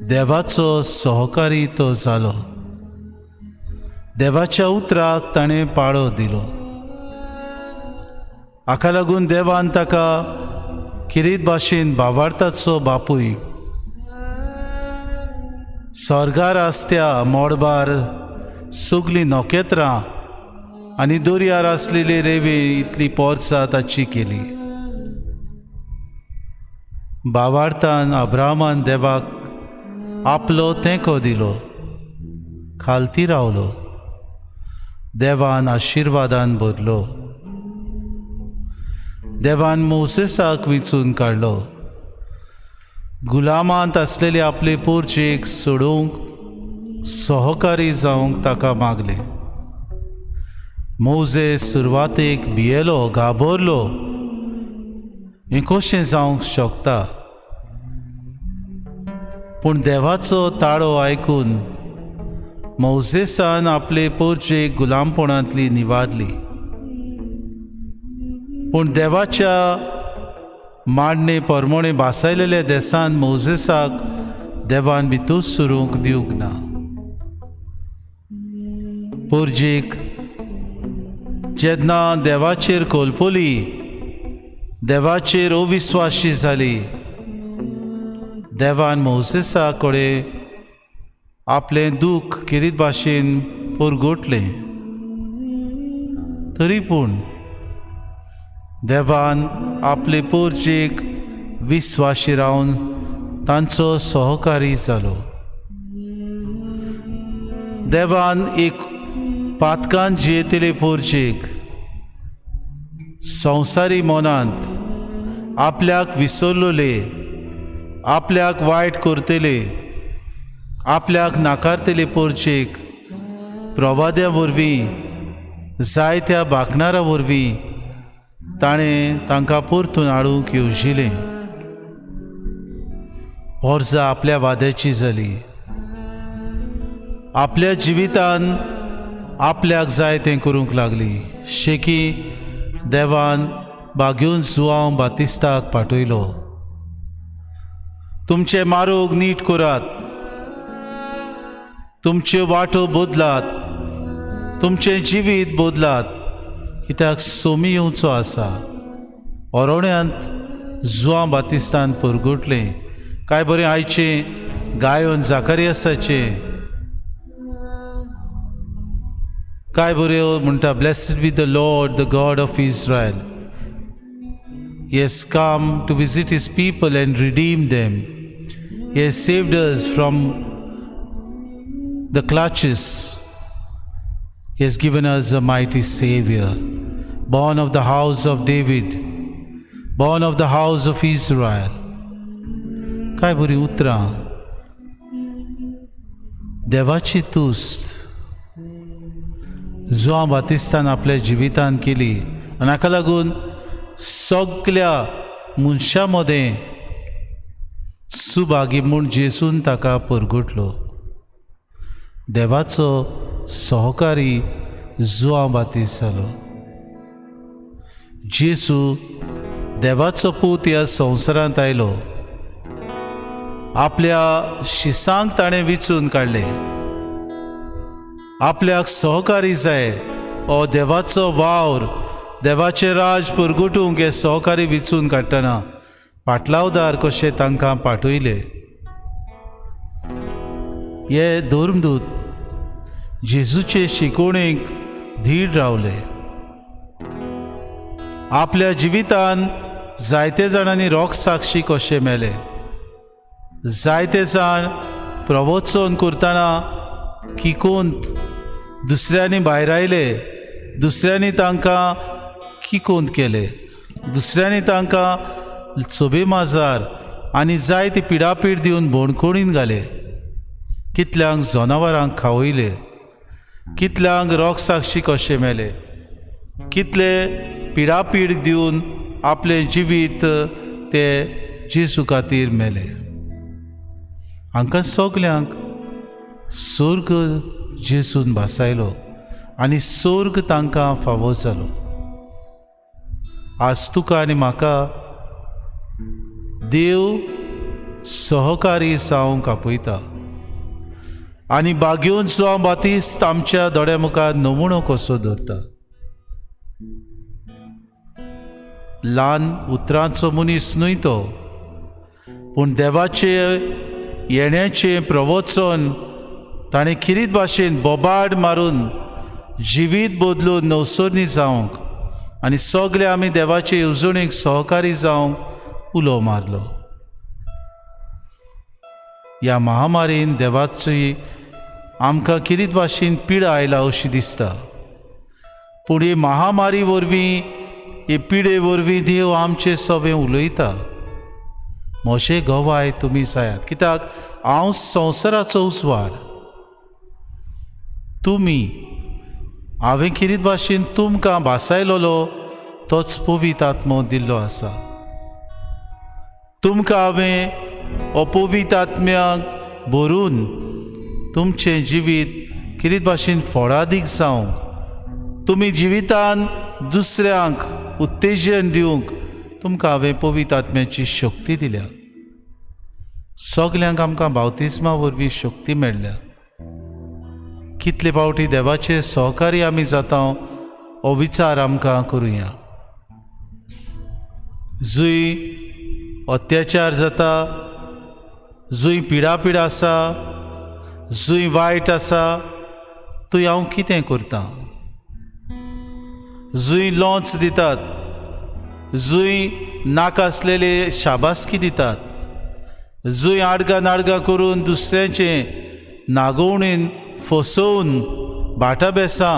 देवाचो सहकारी तो जालो. देवाच्या उतराक ताणें पाळो दिलो. हाका लागून देवान ताका किरीत भाशेन भावार्थाचो बापूय, स्वर्गार आसत्या मोडबार सगलीं नखेत्रां आनी दर्यार आसलेली रेंवे इतली पोरसां ताची केली. भावार्थान अब्राहमान देवाक आपलो तेंको दिलो, खालती रावलो, देवान आशिर्वादान बदलो. देवान मोसेसाक विचून काडलो. गुलामांत आसलेले आपले पोरचेक सोडोवंक सहकारी जावंक ताका मागलें. मोजेस सुरवातेक भियेलो, घाबरलो, हें कशें जावंक शकता? पूण देवाचो ताळो आयकून मोजेसान आपले पोरचेक गुलामपणांतली निवारली. पूण देवाच्या मांडणे परमणे भासायलेल्या देसान मोजेसाक देवान भितर सरूंक दिवंक ना. पोरजेक जेन्ना देवाचेर कोलपोली देवाचेर अविस्वाशी जाली. देवान मोसेसा कडेन आपलें दूख खेरीत भाशेन परगटलें. तरी पूण देवान आपले पोरजेक विस्वाशी रावन तांचो सहकारी जालो. देवान एक पातकान जियेतले पोरजेक संवसारी मनांत आपल्याक विसरलोले, आपल्याक वायट करतले, आपल्याक नाकारतले पोरचेक प्रवाद्या वरवीं, जायत्या बाकणारा वरवीं ताणें तांकां परतून हाडूंक येवजिलें. पोरजा आपल्या वाद्याची जाली. आपल्या जिवितान आपल्याक जाय तें करूंक लागली. शेकी देवान बागेवन जुआंव बातिस्ताक पाठयलो. तुमचे मारोग नीट करात, तुमच्यो वाटो बदलात, तुमचें जिवीत बदलात, कित्याक सोमी येवचो आसा. ओरोण्यांत जुआंव बातिस्तान परगटलें. काय बरें आयचें गायन जाकारियासाचें, काय बऱ्यो म्हणटा, blessed be the Lord the God of Israel, he has come to visit his people and redeem them, he has saved us from the clutches, he has given us a mighty saviour, born of the house of David, born of the house of Israel. काय बरीं उतरां, देवाची तुस्त जुआंव बातिस्तान आपल्या जिवितान केली आनी हाका लागून सगल्या मनशां मदें सुभागी म्हूण जेसून ताका परगटलो. देवाचो सहकारी जुआंव बातिस्त जालो. जेसू देवाचो पूत ह्या संवसारांत आयलो. आपल्या शिसांक ताणें विचून काडले. आपल्याक सहकारी जाय हो देवाचो वावर, देवाचें राज परगटूंक हे सहकारी विचून काडटना पाटलावदार कशे तांकां पाठयले. हे धर्मदूत जेजूचे शिकोवणेक धीर रावले. आपल्या जिवितान जायते जाणांनी रोख साक्षी कशे मेले. जायते जाण प्रवचन करतना किकोंत दुसऱ्यांनी भायर आयले, दुसऱ्यांनी तांकां किकोंत केले, दुसऱ्यांनी तांकां चोबे माजार आनी जायती पिडापीड दिवन बोणकोणीन घाले. कितल्यांक जनावरांक खावयले, कितल्यांक रोख साक्षी कशे मेले, कितले पिडापीड दिवन आपलें जिवीत ते जेजू खातीर मेले. हांकां सगल्यांक सोर्ग जेजून भासायलो आनी सोर्ग तांकां फावो जालो. आज तुका आनी म्हाका देव सहकारी जावंक आपयता आनी बागेवन जुआंव बातिस्त आमच्या दोळ्या मुखार नमुणो कसो दवरता. ल्हान उतरांचो मनीस न्हय तो, पूण देवाचे येण्याचें प्रवचन ताणें खिरीत भाशेन बोबाड मारून जिवीत बदलून नवसरणी जावंक आनी सगळे आमी देवाचे येवजणेक सहकारी जावंक उलो मारलो. ह्या महामारीन देवाची आमकां किरीत भाशेन पिडा आयला अशी दिसता, पूण ही महामारी वरवीं, हे पिडे वरवीं देव आमचे सवें उलयता. म्हजे गवाय तुमी जायात, कित्याक हांव संवसाराचो उजवाड. तुमी हांवें किरीत भाशेन तुमकां भासायलोलो तोच पवित्र आत्मो दिल्लो आसा. तुमकां हांवें हो पवित्र आत्म्याक भरून तुमचें जिवीत किरीत भाशेन फळादीक जावंक, तुमी जिवितान दुसऱ्यांक उत्तेजन दिवंक तुमकां हांवें पवित्र आत्म्याची शक्ती दिल्या. सगल्यांक आमकां बावतिज्मा वरवीं शक्ती मेळ्ळ्या. कितले फावटी देवाचे सहकारी आमी जाता हो विचार आमकां करुया. जंय अत्याचार जाता, जंय पिडापीड आसा, जंय वायट आसा, थंय हांव कितें करतां? जंय लोंच दितात, जंय नाका आसलेले शाबासकी दितात, जंय आडगां नाडगां करून दुसऱ्यांचें नागोवणेन फसोवन भाटाबेसां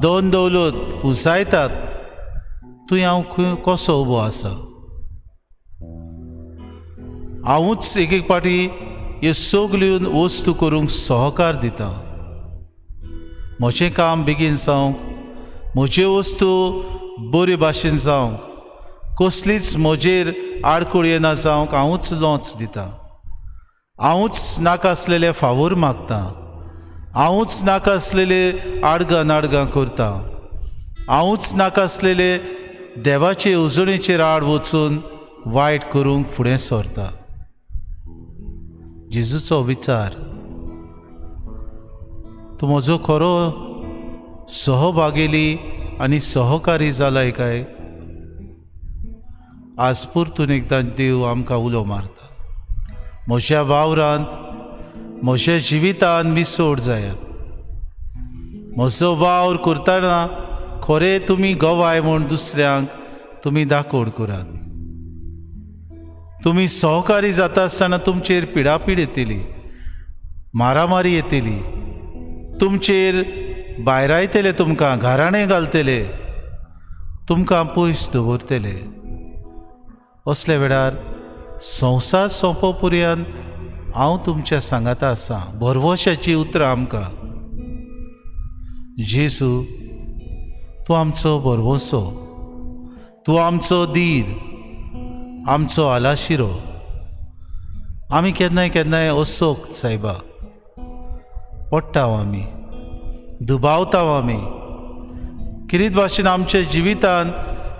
दोन दौलत पुंसायतात, थंय हांव खंय कसो उबो आसा? हांवूच एक एक पाटी ह्यो सगल्यो वस्तू करूंक सहकार दितां. म्हजें काम बेगीन जावंक, म्हज्यो वस्तू बऱ्यो भाशेन जावंक, कसलीच म्हजेर आडखळ येना जावंक हांवूच लोंच दितां. हांवूच नाका आसलेले फावोर मागतां, हांवूच नाका आसलेले आडगां नाडगां करतां, हांवूच नाका आसलेले देवाचे येवजणेचेर आड वचून वायट करूंक फुडें सरता. जेजूचो विचार, तूं म्हजो खरो सहभागेली आनी सहकारी जालाय काय? आज परतून एकदां देव आमकां उलो मारता, म्हज्या वावरांत, म्हज्या जिवितान मिसोड जायात. म्हजो वावर करतना खरें तुमी गवाय म्हूण दुसऱ्यांक तुमी दाखोड करात. तुमी सहकारी जाता आसतना तुमचेर पिडापीड येतली, मारामारी येतली, तुमचेर भायरायतले, तुमकां घराणें घालतले, तुमकां पयस दवरतले. असल्या वेळार संवसार सोंपो पर्यंत हांव तुमच्या सांगाता आसा. भरवशाची उतरां आमकां. जेजू, तूं आमचो भरवंसो, तूं आमचो धीर, आमचो आलाशिरो. आमी केन्नाय केन्नाय असोक सायबा पडटा आमी, दुबावता आमी, किरीत भाशेन आमच्या जिवितान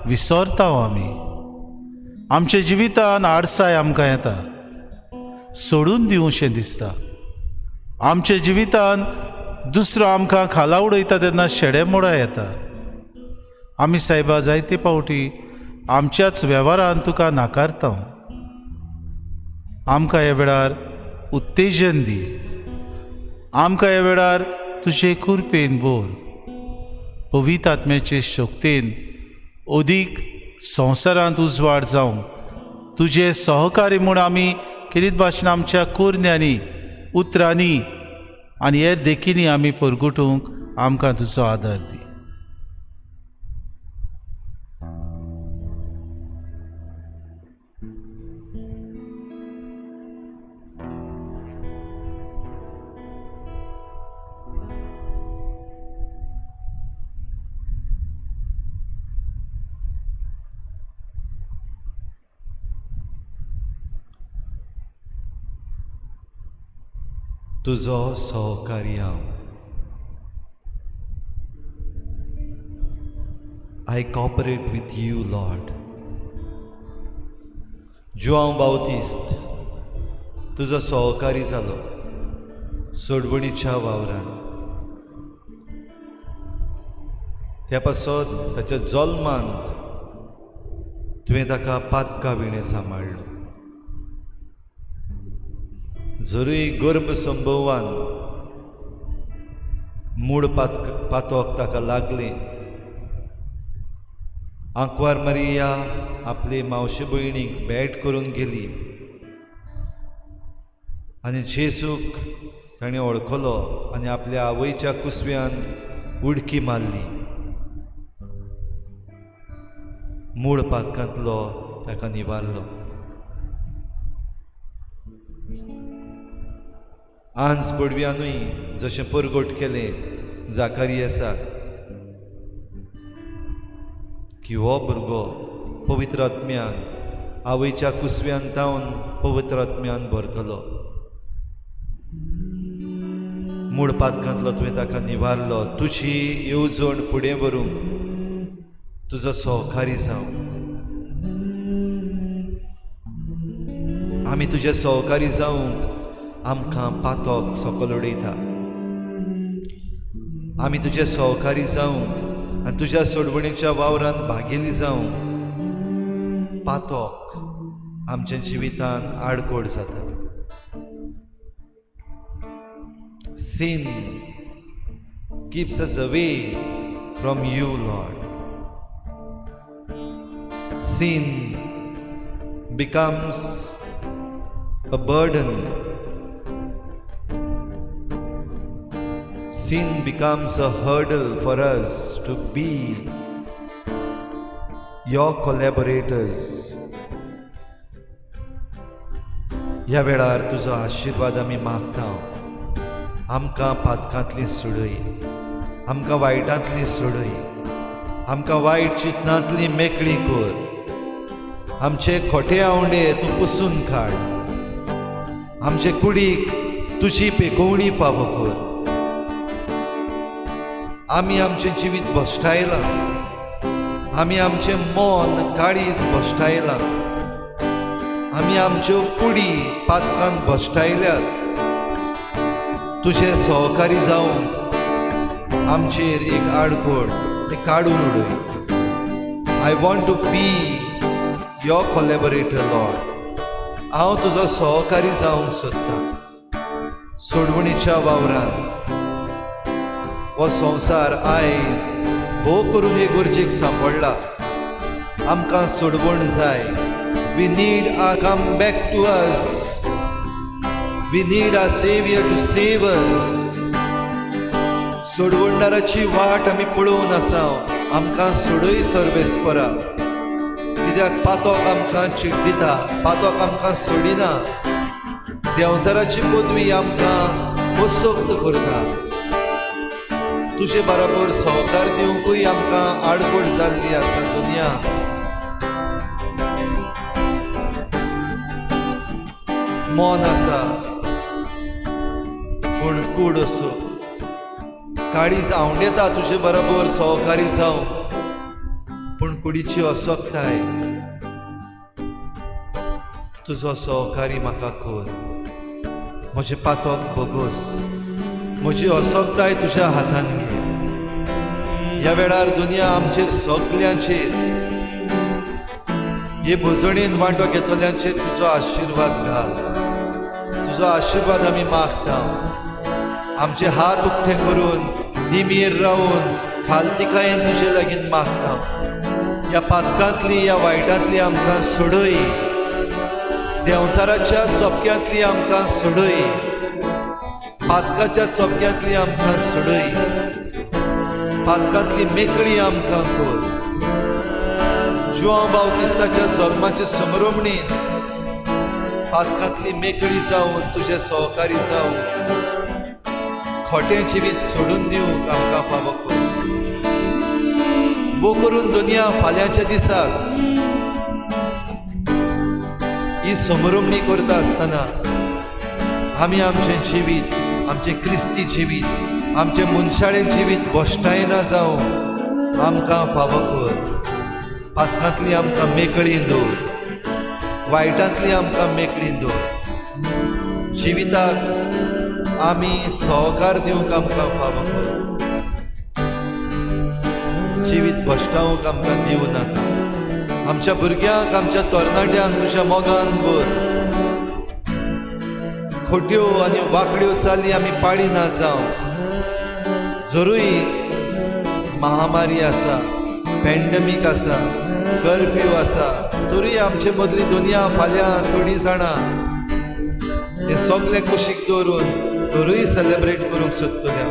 विसरता आमी. आमच्या जिवितान आडसाय आमकां येता, सोडून दिवशें दिसता. आमच्या जिवितान दुसरो आमकां खाला उडयता तेन्ना शेडे मोडा येता. आमी सायबा जायते पावटी आमच्याच वेव्हारान तुका नाकारता. आमकां ह्या वेळार उत्तेजन दी, आमकां ह्या वेळार तुजे कृपेन भर. पवित्र आत्म्याचे शक्तेन अदीक संवसारांत उजवाड जावंक तुजे सहकारी म्हूण आमी खेरीत भाशेन आमच्या कोरण्यांनी, उतरांनी आनी हेर देखींनी आमी परगटूंक आमकां तुजो आदार दी. तुजो सहकारी हांव. I cooperate with you Lord. Joao Bautista तुजो सहकारी जालो सोडवणीच्या वावरान. त्या पासत ताच्या जल्मांत तुवें ताका पातका विणें सांबाळ्ळो. जरूय गर्भ संभवान मूळ पातोक ताका लागलें. आंकवार मारिया आपले मावशे भयणीक भेट करून गेली आनी जेजूक ताणें वळखलो आनी आपल्या आवयच्या कुसव्यान उडकी मारली. मूळ पातकांतलो ताका निवारलो. आंज बडव्यानूय जशें परगट केलें जाकारियसाक की हो भुरगो पवित्र आत्म्यान आवयच्या कुसव्यान तावन पवित्र आत्म्यान भरतलो. मूळ पातकांतलो तुवें ताका निवारलो. तुजी येवजण फुडें व्हरूंक तुजो सहकारी जावं. आमी तुजे सहकारी जावंक आमकां पातक सकल उडयता. आमी तुजे सहकारी जावंक आनी तुज्या सोडवणीच्या वावरान भागेली जावंक पातोक आमच्या जिवितान आडकोड जाता. Sin keeps us away from you, Lord. Sin becomes a burden. Sin becomes a hurdle for us to be your collaborators. ह्या वेळार तुजो आशिर्वाद आमी मागता. आमकां पातकांतली सोडय, आमकां वायटांतली सोडय, आमकां वायट चिंतनांतली मेकळी कर. आमचे खोटे आवंडे तूं पुसून काड. आमचे कुडीक तुजी पेकोवणी फावो कर. आमी आमचें जिवीत भश्टायलां, आमी आमचें मन काळीज भश्टायलां, आमी आमच्यो कुडी पातकान भश्टायल्यात. तुजे सहकारी जावंक आमचेर एक आडकोड तें काडून उडय. I want to be your collaborator, Lord. हांव तुजो सहकारी जावंक सोदतां सोडवणीच्या वावरान. हो संवसार आयज भोव करून हे गरजेक सांपडला. आमकां सोडवण जाय. We need a come back to us. We need a saviour to save us. सोडवणदाराची वाट आमी पळोवन आसा. आमकां सोडय सर्वेस्परा, कित्याक पातोक आमकां चिड्डिता, पातोक आमकां सोडिना. देंवचाराची पदवी आमकां असक्त करता. तुजे बराबर सहकार दिवंकूय आमकां आडखळ जाल्ली आसा. दुनिया मन आसा पूण कूड असो काळीज आवंडेता तुजे बरोबर सहकारी जावं, पूण कुडीची असक्ताय. तुजो सहकारी म्हाका कर. म्हजें पातक बोगोस, म्हजी असक्ताय तुज्या हातान घे. ह्या वेळार दुनिया आमचेर सगल्यांचेर हे भजणेन वांटो घेतल्यांचेर तुजो आशिर्वाद घाल. तुजो आशिर्वाद आमी मागता. आमचे हात उक्ते करून दिमीर रावन खालतिकायेन तुजे लागीं मागता. ह्या पातकांतली, ह्या वायटांतली आमकां सोडय. देंवचाराच्या चोपक्यांतली आमकां सोडय. पातकाच्या चोपक्यांतली आमकां सोडय. पातकांतली मेकळी आमकां कर. जुआंव बावतिस्ताच्या जल्माचे समरमणीन पातकांतली मेकळी जावन तुजे सहकारी जावन खोटें जिवीत सोडून दिवंक आमकां फावो कर. भोव करून दुनिया फाल्यांच्या दिसाक ही समरमणी करता आसतना आमी आमचें जिवीत, आमचें क्रिस्ती जिवीत, आमचें मनशाळें जिवीत भश्टायना जावं आमकां फावो कर. पातकांतली आमकां मेकळी दवर, वायटांतली आमकां मेकळी दवर. जिविताक आमी सहकार दिवंक आमकां फावो कर. जिवीत भश्टावंक आमकां दिवं नाका. आमच्या भुरग्यांक, आमच्या तरणाट्यांक तुज्या मोगान भर. खोट्यो आनी वांकड्यो चाली आमी पाळी ना जावं. जरूय महामारी आसा, पॅन्डमीक आसा, कर्फ्यू आसा, तरूय आमचे मदली दुनिया फाल्यां थोडीं जाणां हे सगळे कुशीक दवरून तरूय सेलेब्रेट करूंक सोदतले,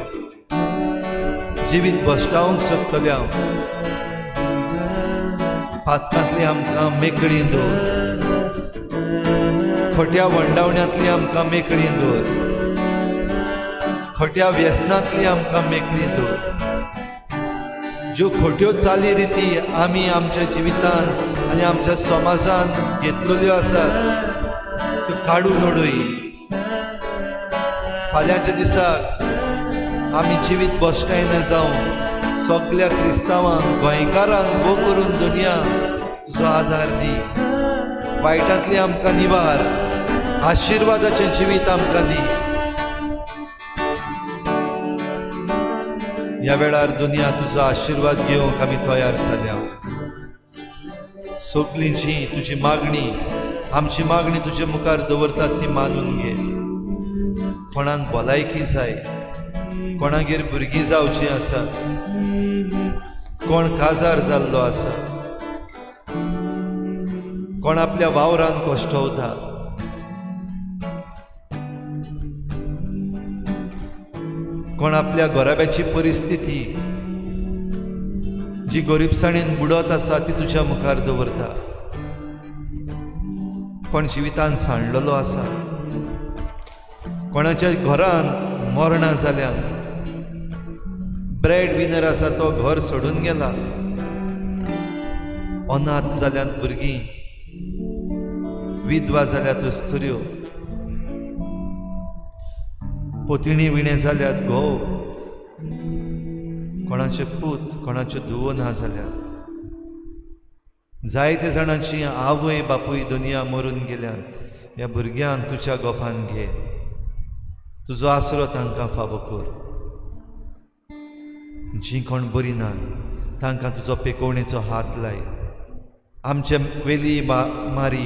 जिवीत भश्टावंक सोदतले. पातकांतली आमकां मेकळी दवर, खोट्या वंडावण्यांतली आमकां मेकळी दवर, खोट्या व्यसनांतली आमकां मेकळी दवर. ज्यो खोट्यो चाली रिती आमी आमच्या जिवितान आनी आमच्या समाजान घेतलेल्यो आसात त्यो काडून उडय. फाल्यांच्या दिसाक आमी जिवीत भश्टायना जावं सगल्या क्रिस्तांवांक, गोंयकारांक भोव करून दुनिया तुजो आदार दी. वायटांतली आमकां निवार, आशिर्वादाचें जिवीत आमकां दी. ह्या वेळार दुनिया तुजो आशिर्वाद घेवंक आमी तयार जाल्या. सगलीं जी तुजी मागणी, आमची मागणी तुजे मुखार दवरतात ती मानून घे. कोणाक भलायकी जाय, कोणागेर भुरगीं जावचीं आसा, कोण काजार जाल्लो आसा, कोण आपल्या वावरान कश्टवता, कोण आपल्या घराब्याची परिस्थिती जी गरिबसाणेन बुडत आसा ती तुज्या मुखार दवरता, कोण जिवितान सांडलेलो आसा, कोणाच्या घरांत मरणां जाल्यान, ब्रेड विनर आसा तो घर सोडून गेला, अनाथ जाल्यान भुरगीं, विधवा जाल्यात अस्तुऱ्यो, पोतिणी विणे जाल्यात घोव, कोणाचे पूत कोणाच्यो धुवो ना जाल्यात, जायते जाणांची आवय बापूय दुनिया मरून गेल्यान. ह्या भुरग्यांक तुज्या गोपान घे, तुजो आसरो तांकां फावो कर. जीं कोण बरी ना तांकां तुजो पेकोवणेचो हात लाय, आमचे वेली मारी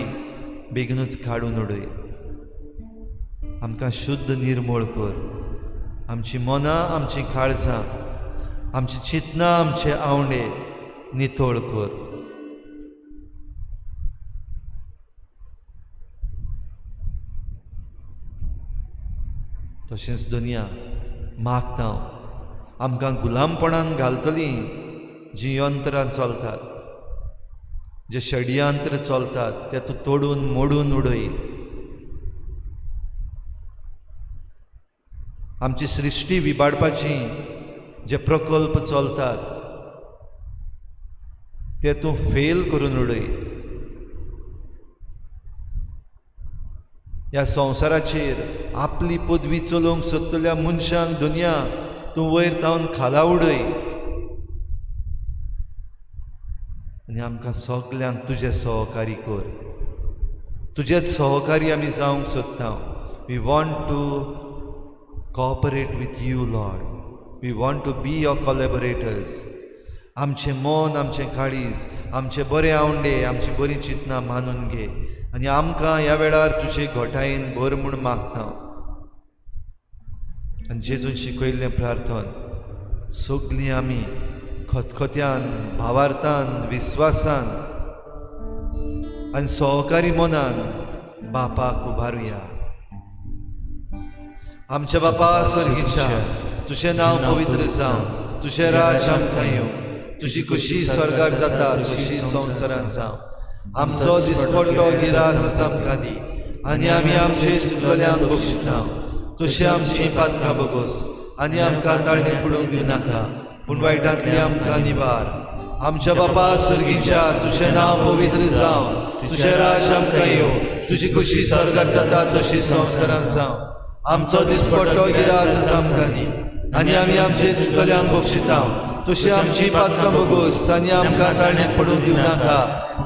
बेगीनूच काडून उडय, आमकां शुद्ध निर्मूळ कर. आमची मनां, आमचीं काळजां, आमची चिंतनां, आमचे आवंडे नितळ कर. तशेंच दुनिया मागता आमकां गुलामपणान घालतलीं जीं यंत्रां चलतात, जे षडयंत्र चलतात ते तूं तोडून मोडून उडय. आमची सृश्टी विबाडपाची जे प्रकल्प चलतात ते तूं फेल करून उडय. ह्या संवसाराचेर आपली पदवी चलोवंक सोदतल्या मनशांक दुनिया तूं वयर तावन खाला उडय आनी आमकां सगल्यांक तुजें सहकारी कर. तुजेच सहकारी आमी जावंक सोदता. We want to cooperate with you Lord, we want to be your collaborators. आमचें मन, आमचें काळीज, आमचे बरे आवंडे, आमची बरी चिंतनां मानून घे आनी आमकां ह्या वेळार तुजे घोटायेन भर म्हूण मागता. आनी जेजून शिकयल्लें प्रार्थन सगलीं आमी खतखत्यान, भावार्थान, विस्वासान आनी सहकारी मनान बापाक उबारुया. आमच्या बापा स्वर्गीच्या, तुजें नांव पवित्र जावं, तुजें राज आमकां येवं, तुजी खुशी स्वर्गार जाता तशी संवसारान जावं. आमचो दिसपट्टो गिरास आसा आमकां दी आनी आमी आमचे चुकल्यांक बक्षिता तशी आमची पातकां बगोस आनी आमकां ताळणें पडूंक दिवं नाका, पूण वायटांतली आमकां निवार. आमच्या बापा स्वर्गीच्या, तुजें नांव पवित्र जावं, तुजें राज आमकां येवं, तुजी खुशी स्वर्गार जाता तशी संवसारान जावं. आमचो दिसपट्टो गिरास आसा आमकां दी आनी आमी आमचे चुकल्यांक बक्षिता तशी आमची पातकां बगोस आनी आमकां ताळणें पडूंक दिवं नाका,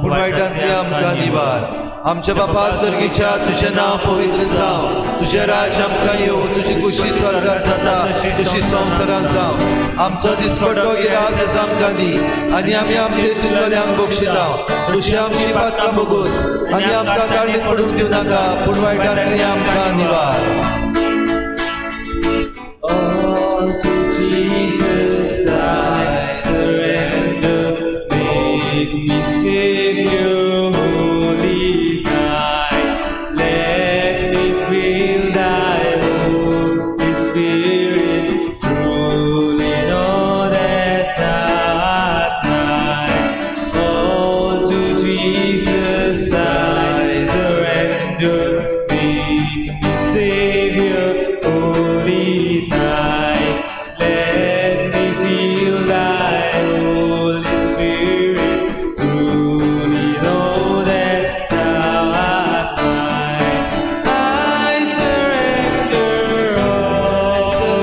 पूण वायटांतली आमकां निवार. आमच्या बापा स्वर्गीच्या, तुजें नांव पवित्र जावं, तुजें राज आमकां येवं, तुजी खुशी स्वर्गार जाता तशी संवसारान जावं. आमचो दिसपट्टो गिरास आसा आमकां दी आनी आमी आमचे चुकल्यांक बक्षिता तशी आमची पातकां बगोस आनी आमकां ताळणें पडूंक दिवं नाका, पूण वायटांतली आमकां निवार. All to Jesus I surrender, make me Savior wholly thine. Let me feel thy Holy Spirit, truly know that thou art mine. All to Jesus I surrender, make me Savior wholly thine. Let me feel thy Holy Spirit, truly know that thou art mine. I surrender all.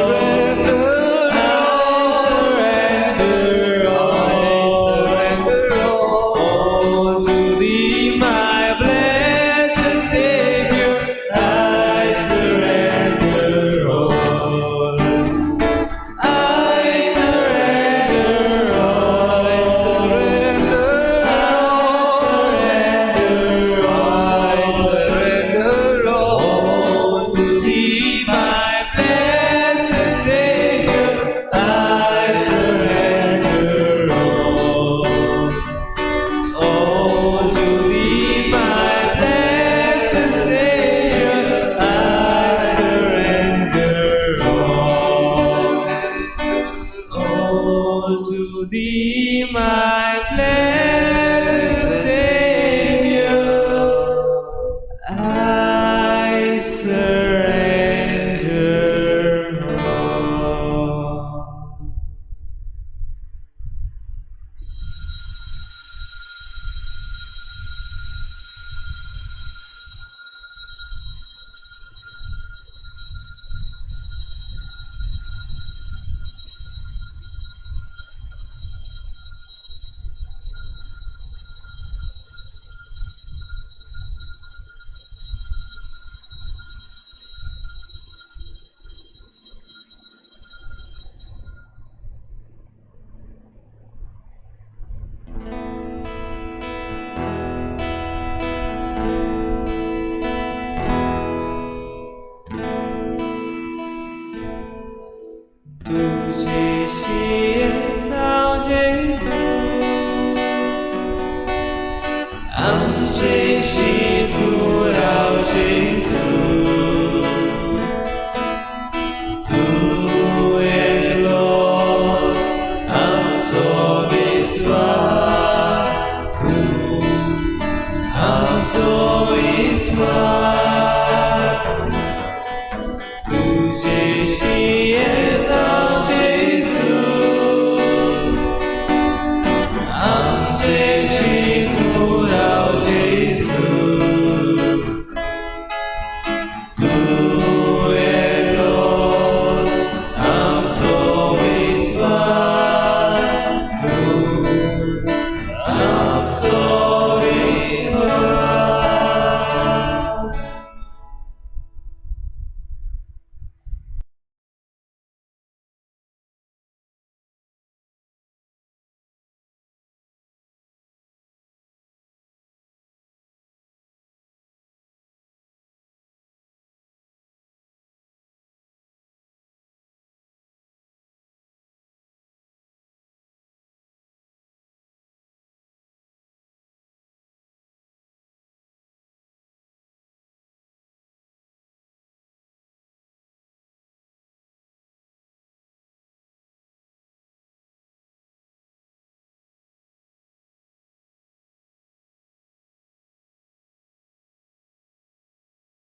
तुजेशी येता जेजू, आमचेशी तूं राव जेजू.